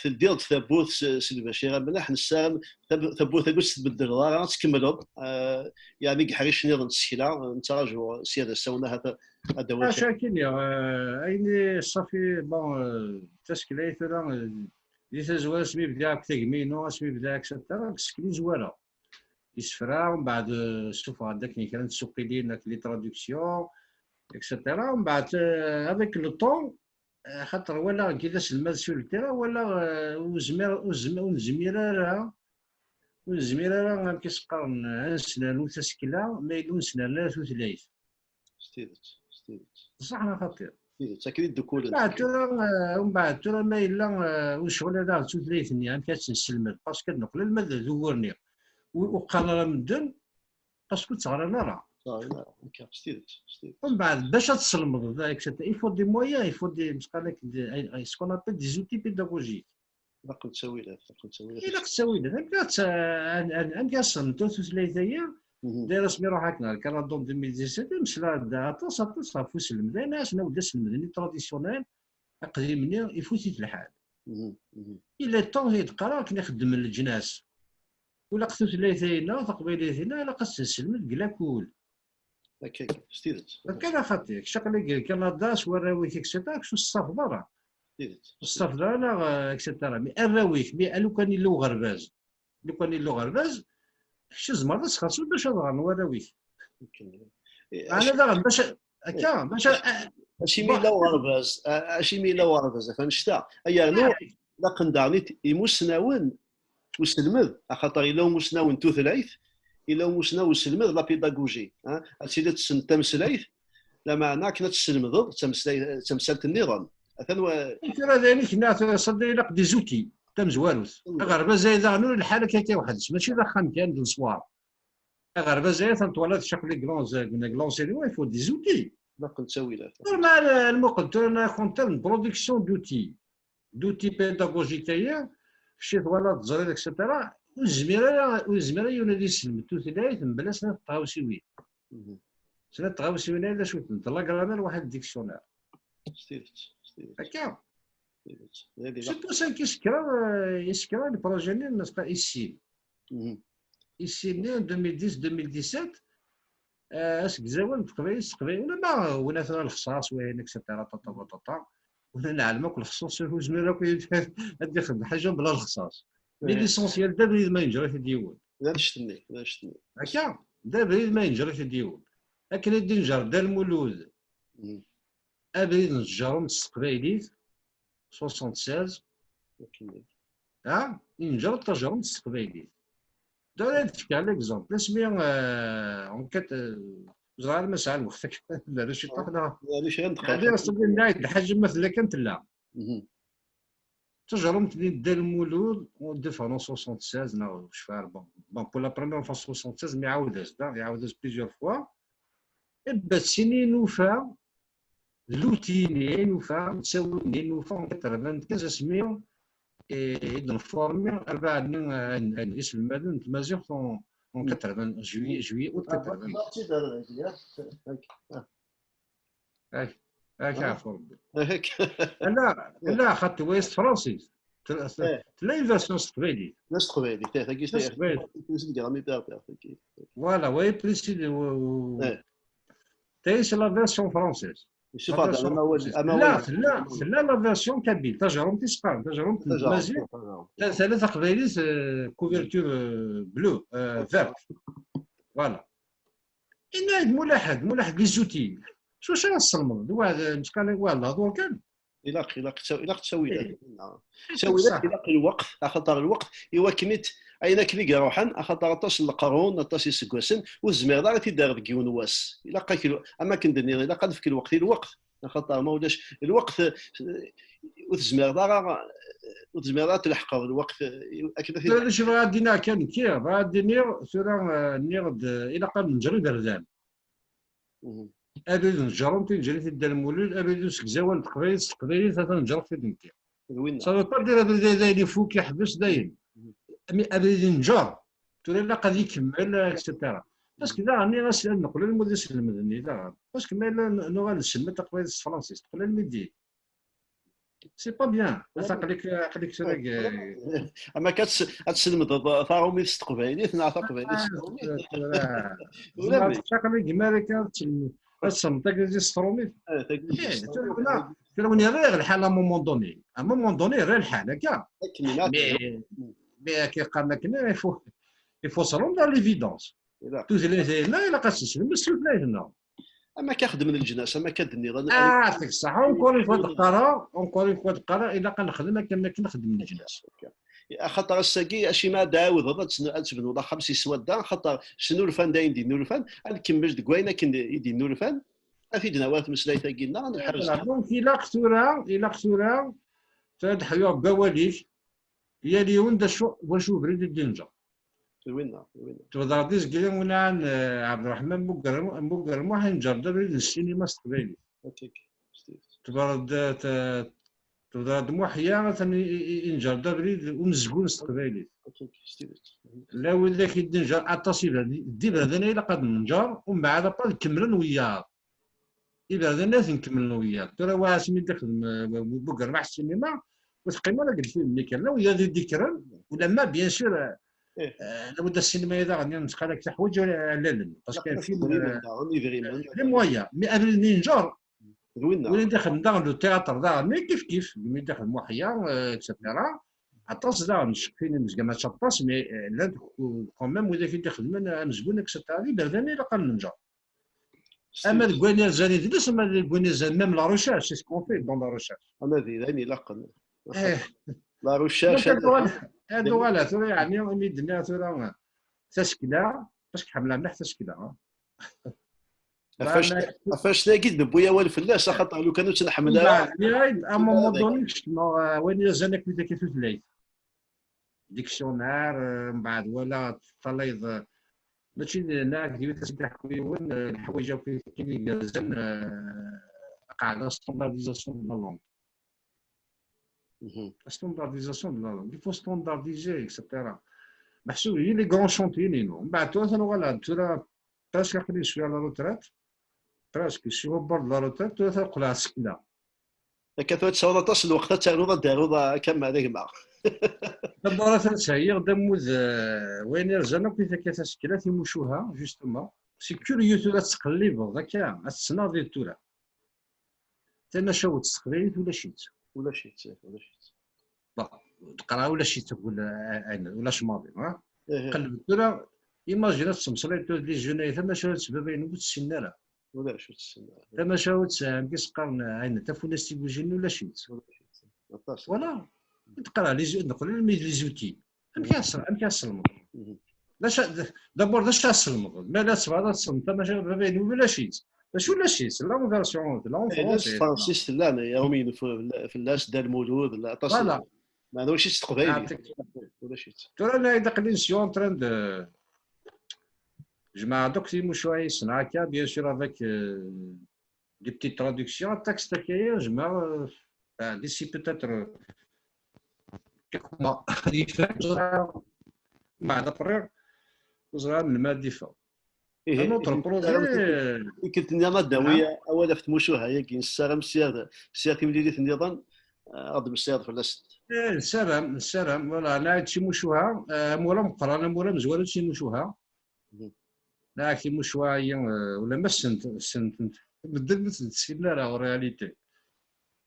teldiḍ-d tawwurt s, s Lbacir Amlaḥ, nessaram tab- tawwurt-agi ur tt-tbeddleḍ ara, ad tkemmleḍ, eh, yeɛni deg yiḥricen-nniḍen n tsekla, nettraǧu sya d asawen ahat ad d-tawiḍ Acu akken, eh, ayen i ṣṣafi, bon, eh, tasekla-yi tura, eh, di tazwara asmi bdiɣ akk tagmi-inu, asmi bdiɣ, et cetera, deg tsekla i zwareɣ. Isefra, mbeɛd, eh, ssufɣeɣ-d akken kra n tsuqilin, ak les traductions, et cetera. Mbeɛd, eh, avec le temps, eh, xaṭer walaɣ nekki d aselmad sur le terrain, walaɣ, eh, ur zmir, ur zmi-, ur nezmir ara, ur nezmir ara, amek i s-qqaren, ad nesnernu tasekla, ma yella ur nesnernu ara tutlayt. S tidet, s tidet. Ṣṣeḥ neɣ xaṭi? S tidet, akken i ddukkulen. Mbeɛd tura, eh, mbeɛd tura ma yella, eh, ur necɣil ara ɣer tutlayt-nni, amek ad tt-nesselmed? Parce que ad neqqel alma d ugur-nni. Ur, ur qqaren ara medden, parce que ur tt-ɣran ara. Ur tt-ɣran ara, ok, s tidet, s tidet. Mbeɛd, bac ad tesselmeḍ, et cetera, il faut des moyens, il faut des, ce qu'on appelle des outils pédagogiques. Ilaq ttawilat, ilaq ttawilat. Ilaq ttawilat. Amek ad tt-, an- an- amek ad sselmeḍ tutlayt-agi? Mhm. D'ailleurs, asmi ruḥ akken ar Canada en deux mille dix-sept, msla-d aṭas, aṭas ɣef uselmed. Ayen asen awd aselmed-nni traditionnel, aqdim-nni, ifut-it lḥal. Mhm, mhm. Il est temps, i d-qqareɣ, akken ixeddmen leǧnas. Ulaq tutlayt-agi-nneɣ, taqbaylit-agi-nneɣ, ilaq ad tt-nesselmed deg lakul. Akka, s tidet. Akka d axaṭi, kečč aql-ik deg Kanada s warraw-ik, et cetera, kečč ur tettafeḍ ara. S tidet. Ur tettafeḍ ara, neɣ, eh, et cetera. Mi arraw-ik, mi, a lukan yella uɣerbaz, lukan yella uɣerbaz, kečč tzemreḍ ad txerṣeḍ bac ad ɣren warraw-ik. Ok. Eh, Meɛna daɣen, bac a-, akka, bac a-, a-, Acimi yella uɣerbaz? A- Acimi yella uɣerbaz? Ɣef annect-a. Ay yernu, laqen daɣen i t- imusnawen, uselmed, axaṭer yella umusnaw n tutlayt, yella umusnaw uselmed, la pédagogie. Ha? Ad tiliḍ tessneḍ tameslayt, lameɛna akken ad tesselmedeḍ d tameslayt, d tamsalt nniḍen. Atan wa- Tura d ayen i k-nniɣ, tura ṣadda ilaq des outils, tamezwarut. Aɣerbaz-agi daɣen ur lḥal akka akka weḥd-s, mačči d axxam kan d leṣwar. Aɣerbaz aya, tant wala tcaqli glanz, glanz, il faut des outils. Laqen ttawilat. Normal, lmuqel tura na kontel n production d'outils, d'outils pédagogiques aya, kečči twala teẓriḍ, et cetera. Ur yezmir ara, ur yezmir ara yiwen ad yesselmed tutlayt mebla snat tɣawsiwin. Snat tɣawsiwin ay d acu-tent? La grammaire, waḥed dictionnaire. S tidet, s tidet. Akka. S tidet. Nadi Surtout celle qui se crée, euh, il se crée le projet-nni, n'est-ce pas, ici. Ici-nni, deux mille dix, deux mille dix-sept, euh, asegzawal n teqbaylit s teqbaylit, ulamma win atan lexṣaṣ, wayen, et cetera, tata, tata, tata. Wala neɛlem akk lexṣaṣ, ur zmireɣ akk ad d-ixdem ḥaǧa bla lexṣaṣ. Mais l'essentiel, d abrid ma yenǧer-it-id yiwen. D annect-nni, d annect-nni. Akka, d abrid ma yenǧer-it-id yiwen. Akken i d-inǧer Dda Lmulud, Mhm. abrid n tjerrumt s teqbaylit, soixante-seize, Akken-nni. ha, inǧer tajerrumt s teqbaylit. Da ara d-fkeɣ l'exemple. Asmi, euh, enquête, euh, ẓriɣ ma sɛan lweqt akka, la ciṭṭaḥ neɣ. Yeɛni kra n Ɛni aṣbi nnaɣ-d lḥaǧa ma tella kan tella. Mhm. Tajerrumt di Dda Lmulud, on défend en soixante-seize, neɣ je sais pas, bon, bon, pour la première fois soixante-seize, mais iɛawed-as da, iɛawed-as plusieurs fois. Et ben, sini nufa, d l'outil-nni nufa, d ttawil-nni nufa, en quatre-vingt-quinze asmi, eh, i d-nformi arbaɛ-nni, eh, n, n iselmaden n tmaziɣt en, en quatre-vingts, juillet, juillet, août quatre-vingts. Ak, ak, ɛfu Rebbi. Ala, ala, xaṭi, wa s tefransist. Tella, tella une version s teqbaylit. La s teqbaylit, eh, tagi S teqbaylit. Plus de grammaire berbère, tagi. Voilà, oui, plus de, Eh. Tella, c'est la version française. Yessufeɣ-d amawal, Tella, amawal. Tella, tella la version kabyle, tajerrumt isqan, tajerrumt n tmaziɣt. Tala taqbaylit, euh, couverture, euh, bleue, euh, verte. Voilà. Inna-d mulaḥed, mulaḥed les outils. Su sa yesselmeḍ, d wa, d, meskal, wa, d lehdur kan. Ilaq, ilaq, ilaq ttawilat. Eh, Ttawilat, ilaq lweqt, axaṭer lweqt, i wakken i t-, ayen akken i iruḥen, axaṭer aṭas n leqrun, aṭas iseggasen, ur tezmireḍ ara ad t-id-terreḍ deg yiwen wass. Ilaq-ak lwe-, am akken d-nniɣ, ilaq ad nefk lweqt i lweqt. Axaṭer ma ulac lweqt, eh, ur tezmireḍ ara, ur tezmireḍ ara ad tleḥqeḍ lweqt, eh, akken ad t-id- Tura d acu bɣiɣ ad d-iniɣ kan nekki, bɣiɣ ad d-iniɣ tura, eh, nniɣ-d, eh, ilaq ad neǧǧer iberdan. Mhm. Abrid n tjerrumt i neǧǧer-it i Dda Lmulud, abrid usegzawal n teqbaylit s teqbaylit atan neǧǧer-it-id nekki. D winna. Ça veut pas dire abrid ay d ayen ifuk, iḥbes dayen. Mi abrid inǧer, tura ilaq ad ikemmel, et cetera. Parce que daɣen, as-, ad neqqel alma d aselmed-nni daɣen. Parce que ma yella n-, nuɣal nesselmed taqbaylit s tefransist, teqqel almi d-, c'est pas bien. Aql-ik, aql-ik tura deg, Ama akka ad s-, ad teslemdeḍ taṛumit s teqbaylit neɣ taqbaylit s taṛumit. Tura, tura, aql-ik Marikan ad tesselmed, ad tesselmed taglizit s tṛumit. Eh, tura win, tura win yerra lḥal à un moment donné. À un moment donné, yerra lḥal, akka. Akken ilaq. Mais, mais akka qqaren akken, il faut, il faut se rendre à l'évidence. Tutlayt-nneɣ ilaq ad tt-nesselmed s tutlayt-nneɣ. Ama akka xedmen leǧnas, ama akka d-nniɣ. Ah, tek ṣṣeḥ, encore une fois d-qqareɣ, encore une fois d-qqareɣ, ilaq ad nexdem akka am akken xedmen leǧnas. Axaṭer ass-agi, acimi ad d-ɛawdeḍ ad tn-, ad tebnuḍ axxam si swadda, axaṭer snulfan d ayen d-innulfan, ad nkemmel deg wayen akken i d-innulfan, ad t-id-nawi ɣer tmeslayt-agi-nneɣ, ad nḥerrez. Voilà, donc ilaq tura, ilaq tura, tura ad ḥyuɣ deg wawal-ik, yal yiwen d acu, wacu ubrid i d-inǧer. D winna, d winna. Tebder-d izgili win ɛan, eh, Ɛebderreḥman Mugger-, Muggermuḥ, inǧer-d abrid n ssinima s teqbaylit. Atik, s tidet. Tebder-d, eh, te-, tebder-d Muḥya, atan i, i, i, inǧer-d abrid umezgun s teqbaylit. Atik, s tidet. La widak i d-inǧer aṭas iberdan, d iberdan ay ilaq ad nenǧer, umbeɛd ad kemmlen wiyaḍ. Iberdan ad ten-kemmlen wiyaḍ. Tura wa asmi d-ixdem, eh, Muggermuḥ ssinima, ur teqqim ara deg lfilm-nni kan. La wiyaḍ i d-ikkren, ulamma, bien sûr, eh, eh, la budda ssinima-ya daɣen, yemseqal-ak teḥwaǧ allalen. Parce que film, eh, les moyens. Mais abrid-nni inǧer, D winna. Win i d-ixedmen daɣen le théâtre daɣen, mais kif kif, mi d-ixdem Muḥya, eh, et cetera. Aṭas daɣen n tceqqfin imezgan, mačči aṭas, mais, eh, llant quand même widak i d-ixedmen amezgun, et cetera. D iberdan i ilaq ad nenǧer. Ama deg wayen yerzan idles, ama deg wayen yerzan même la recherche, c'est ce qu'on fait dans la recherche. Ama d ayen ilaqen. Eh. La recherche. Donc, ad uɣal, ad uɣal, tura, yeɛni, imi d-nniɣ tura, tasekla, parce que ḥemmleɣ mliḥ tasekla, ah. Ɣef wac-, ɣef wacnagi d-newwi awal fell-as, axaṭer lukan ur tt-nḥemmel ara. Mbeɛd, nniɣ-ak-d, à un moment donné, kecmeɣ, eh, wayen yerzan akk widak i tutlayt. Dictionnaire, eh, mbeɛd wala teṭṭalayeḍ, eh, Mačči d, neɣ d yiwet as-d-iḥku yiwen, eh, leḥwayeǧ akk akken igerrzen, eh, qeɛda standardisation de la langue. Mhm. La standardisation de la langue. Il faut standardiser, et cetera. Meḥsub i les grands chantiers-nni. Mbeɛd tura atan uɣaleɣ-d tura presque aql-i swiɣ la retraite. Presque swiɣ au bord de la retraite, tura atan qqleɣ ssekna. Akka tura tesɛiḍ aṭas n lweqt ad ternuḍ, ad d-taruḍ, a Kamal, a gma. D'abord, atan sɛiɣ-d ammud, eh, wayen irzan akk i takka tasekla, timucuha, justement. C'est curieux tura ad tettqellibeḍ akka, ad tettnaɣ di tura. Tamacahut s teqbaylit ulac-itt. Ulac-itt, ulac-itt. Bon, teqra ulac-itt, taqul, eh, eh, ulac maḍi, ha? Qelleb tura, imagine ad temmeslayeḍ tura d les jeunes, ay tamacahut s baba-inu ur tt-ssinen ara. Ulac, ur tt-ssinen ara. Tamacahut, eh, amek i s-qqaren, eh, ayen, tafunast igujin ulac-itt. Ulac-itt. Aṭas. Voilà. Teqra, les, neqqel almi d les outils. Amek i as-, amek i as-selmeḍ? Mhm. D acu, d-, d'abord, d acu as-selmeḍ? Ma la tebɣiḍ ad tesselmeḍ tamacahut baba-inu ulac-itt. D acu ulac-itt? Tella en version, tella en français. Tella s tefransist, llan, Iṛumyen f-, fell-as, Dda Lmulud, la, aṭas n, voilà. Meɛna ulac-itt s teqbaylit. Yeɛṭik. Ulac-itt. Tura, la, aql-i, je suis en train de, jemɛeɣ-d akk timucuha i ssneɣ akka, bien sûr, avec, euh, des petites traductions, texte akka, jemɛeɣ, euh, euh, d'ici peut-être, euh, quelques mois. Ad yeffeɣ, ẓriɣ, mbeɛd après, ur ẓriɣ melmi ad d-yeffeɣ. Ihi, un autre projet, tikkelt-nni ad d-nawi awal ɣef tmucuha-agi, nessaram sya, sya timlilit nniḍen, eh, ad d-temmeslayeḍ fell-asent. Eh, nessaram, nessaram, voilà, nɛid timucuha, eh, amur ameqqran, amur amezwaru d timucuha. Mhm. Nɛid timucuha-agi, eh, ulamma ssent, ssent, medden ur tent-ssinen ara, en réalité.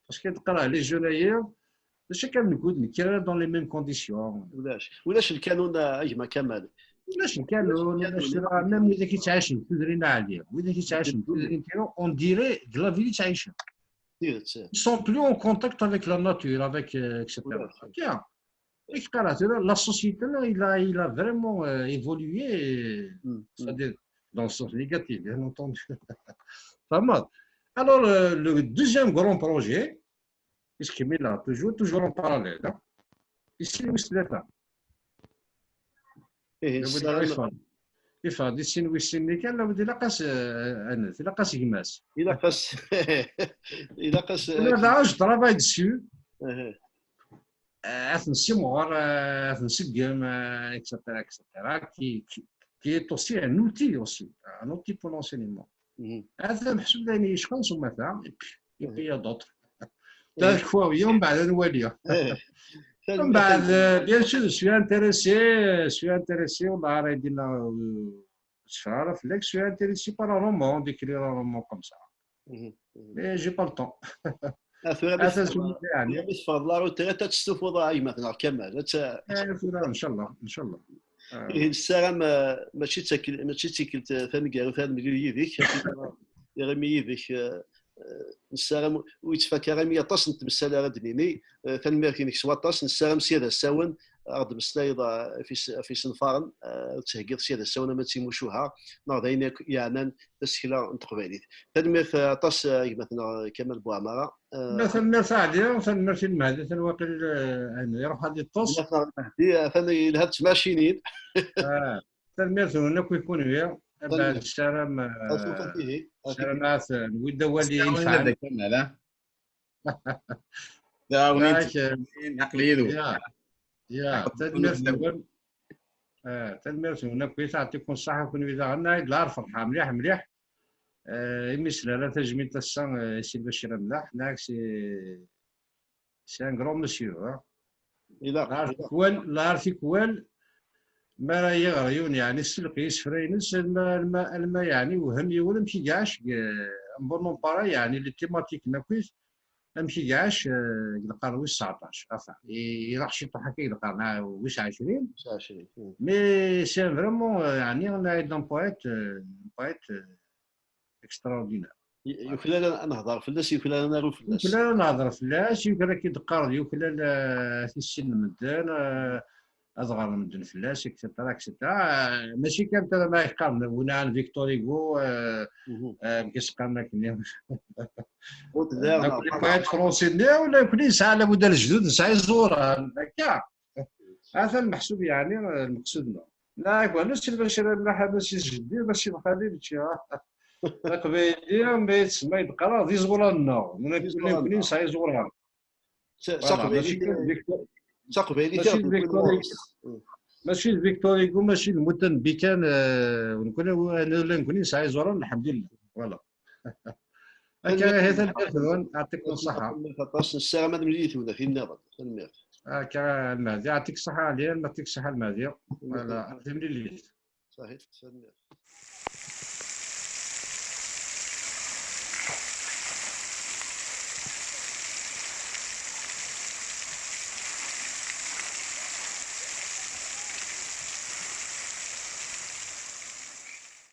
Parce que d-qqareɣ, les jeunes-agi, d acu akka, nekkni ur d-nekker ara dans les mêmes conditions. Ulac, ulac lkanun, a gma Kamal. Ulac lkanun, ulac tura, même wid-ak yettɛicen tudrin ɛali, wid-ak yettɛicen tudrin tira, on dirait de la ville i ttɛicen. Tidet. Ils sont plus en contact avec la nature, avec, euh, et cetera. Ulac. Akka. I qqareɣ tura, la société, là, il a, il a vraiment, euh, évolué, c'est-à-dire dans le sens négatif, bien entendu. Tfehmeḍ? Alors, le, le deuxième grand projet, iskemmel-aɣ toujours, toujours en parallèle, hein. I sin wis tlata. Ihi, la wid nessaram iffeɣ-d. Iffeɣ-d i sin wis sin-nni kan, la wid ilaq-as, eh, anet, ilaq-as gma-s. Ilaq-as, ilaq-as, ula d je travaille dessus. Eh, ad ten-ssimɣer, eh, ad ten-seggem, eh, et cetera, et cetera, qui, qui, qui est aussi un outil aussi, un outil pour l'enseignement. Mhm. Ata meḥsub d ayen yecqan s umata, et puis, et puis il y a d'autres. Tura tekfa, mbeɛd ad nwali. Eh. Mbeɛd, euh, bien sûr, je suis intéressé, je suis intéressé, والله راه يدينا، euh, je suis intéressé par un roman, d'écrire un roman comme ça. Mhm, mhm. Mais j'ai pas le temps. Ah, tura mi teffeɣ, tura mi teffeɣ la retraite, ad testufuḍ a gma-tneɣ Kamal. Ad t-, eh, tura, ncallah, ncallah. Ah. Ihi nessaram, eh, mačči d takl-, mačči d tikkelt, eh, taneggarut ad nemlil yid-k, iɣimi yid-k, eh, eh, nessaram ur yettfak ara imi aṭas n temsal ara d-nini. Eh, tanemmirt-inek s waṭas. Nessaram sya d asawen ad ɣ-d-meslayeḍ, eh, ɣef yis-, ɣef yisenfaren, eh, ad d-theggiḍ sya d asawen ama d timucuha neɣ d ayen akk yeɛnan tasekla n teqbaylit. Tanemmirt, eh, aṭas, eh, a gma-tneɣ Kamal Buɛmara. Eh, la, tanemmirt a Ɛli, tanemmirt i Lmehdi, atan waqil, eh, ayen, iruḥ ad yeṭṭes. Gma-tneɣ Lmehdi, atan yelha d tmacinin. Ah, tanemmirt-nwen akk i kunwi. Tanemmirt. Mbeɛd, nessaram, eh, nessaram ad newwi-d awal yenfɛen. Yak, eh, aql-iyi d, ya, ya, tanemmirt-nwen. Eh, tanemmirt-nwen akk, yeɛṭikum ṣṣeḥḥa, kunwi daɣen, ay d lɛar ferḥeɣ mliḥ, mliḥ. Eh, imi slan tajmilt ass-a, eh, i Si Lbacir Amlaḥ, neɣ si, c'est un grand monsieur, hein. Ilaq, lɛar tikwal, lɛar tikwal, mi ara yaɣ yiwen, yeɛni, selleq i yisefra-ines, alma, alma, alma, yeɛni, whem yiwen amek i iɛac deg, eh, un bon nombre, yeɛni, les thématiques n akkit, amek i iɛac, eh, deg lqern wis tseɛṭac. Enfin, i-, iraḥ ciṭuḥ akka deg lqern, ah, wis ɛecrin. Wis ɛecrin, hmm. Mais c'est vraiment, eh, yeɛni, un, un poète, eh, un poète, eh, extraordinaire. Y-, yuklal ad nehḍer fell-as, yuklal ad naru fell-as. Yuklal ad nehḍer fell-as, yuklal ad k-id-qqareḍ, yuklal, eh, ad t-issinen medden, eh, ad ɣren medden fell-as, et cetera, et cetera. Eh, mačči kan tura ma yeqqaren, win yeɛnan Victor Hugo, eh, eh, amek i s-qqaren akken. Nekkni poète français-nni, ula nekkni nesɛa labud lejdud, nesɛa iẓuran, akka. Atan meḥsub, yeɛni, lmeqsud-nneɣ. Neɣ akk, mačči d Bacir Lmaḥa, mačči d jeddi, mačči d xali, mačči. D aqbayli, ma yettsemma yeqqar d iẓuran-nneɣ. Nekkni nesɛa iẓuran. D taqbaylit, mačči d Victor Hugo, mačči d Victor Hugo, mačči d Moutane Bikan, nekkni, nekkni nesɛa iẓuran, lḥemdullah. Voilà. Akka, ihi, tanemmirt-nwen, yɛṭikum ṣṣeḥḥa. Aṭas, nessaram ad nemlil i tewlafin nniḍen. Tanemmirt. Akka, Lmehdi, yɛṭik ṣṣeḥḥa, Ɛli, yɛṭik ṣṣeḥḥa, Lmehdi. Voilà, timlilit. Ṣaḥit, tanemmirt.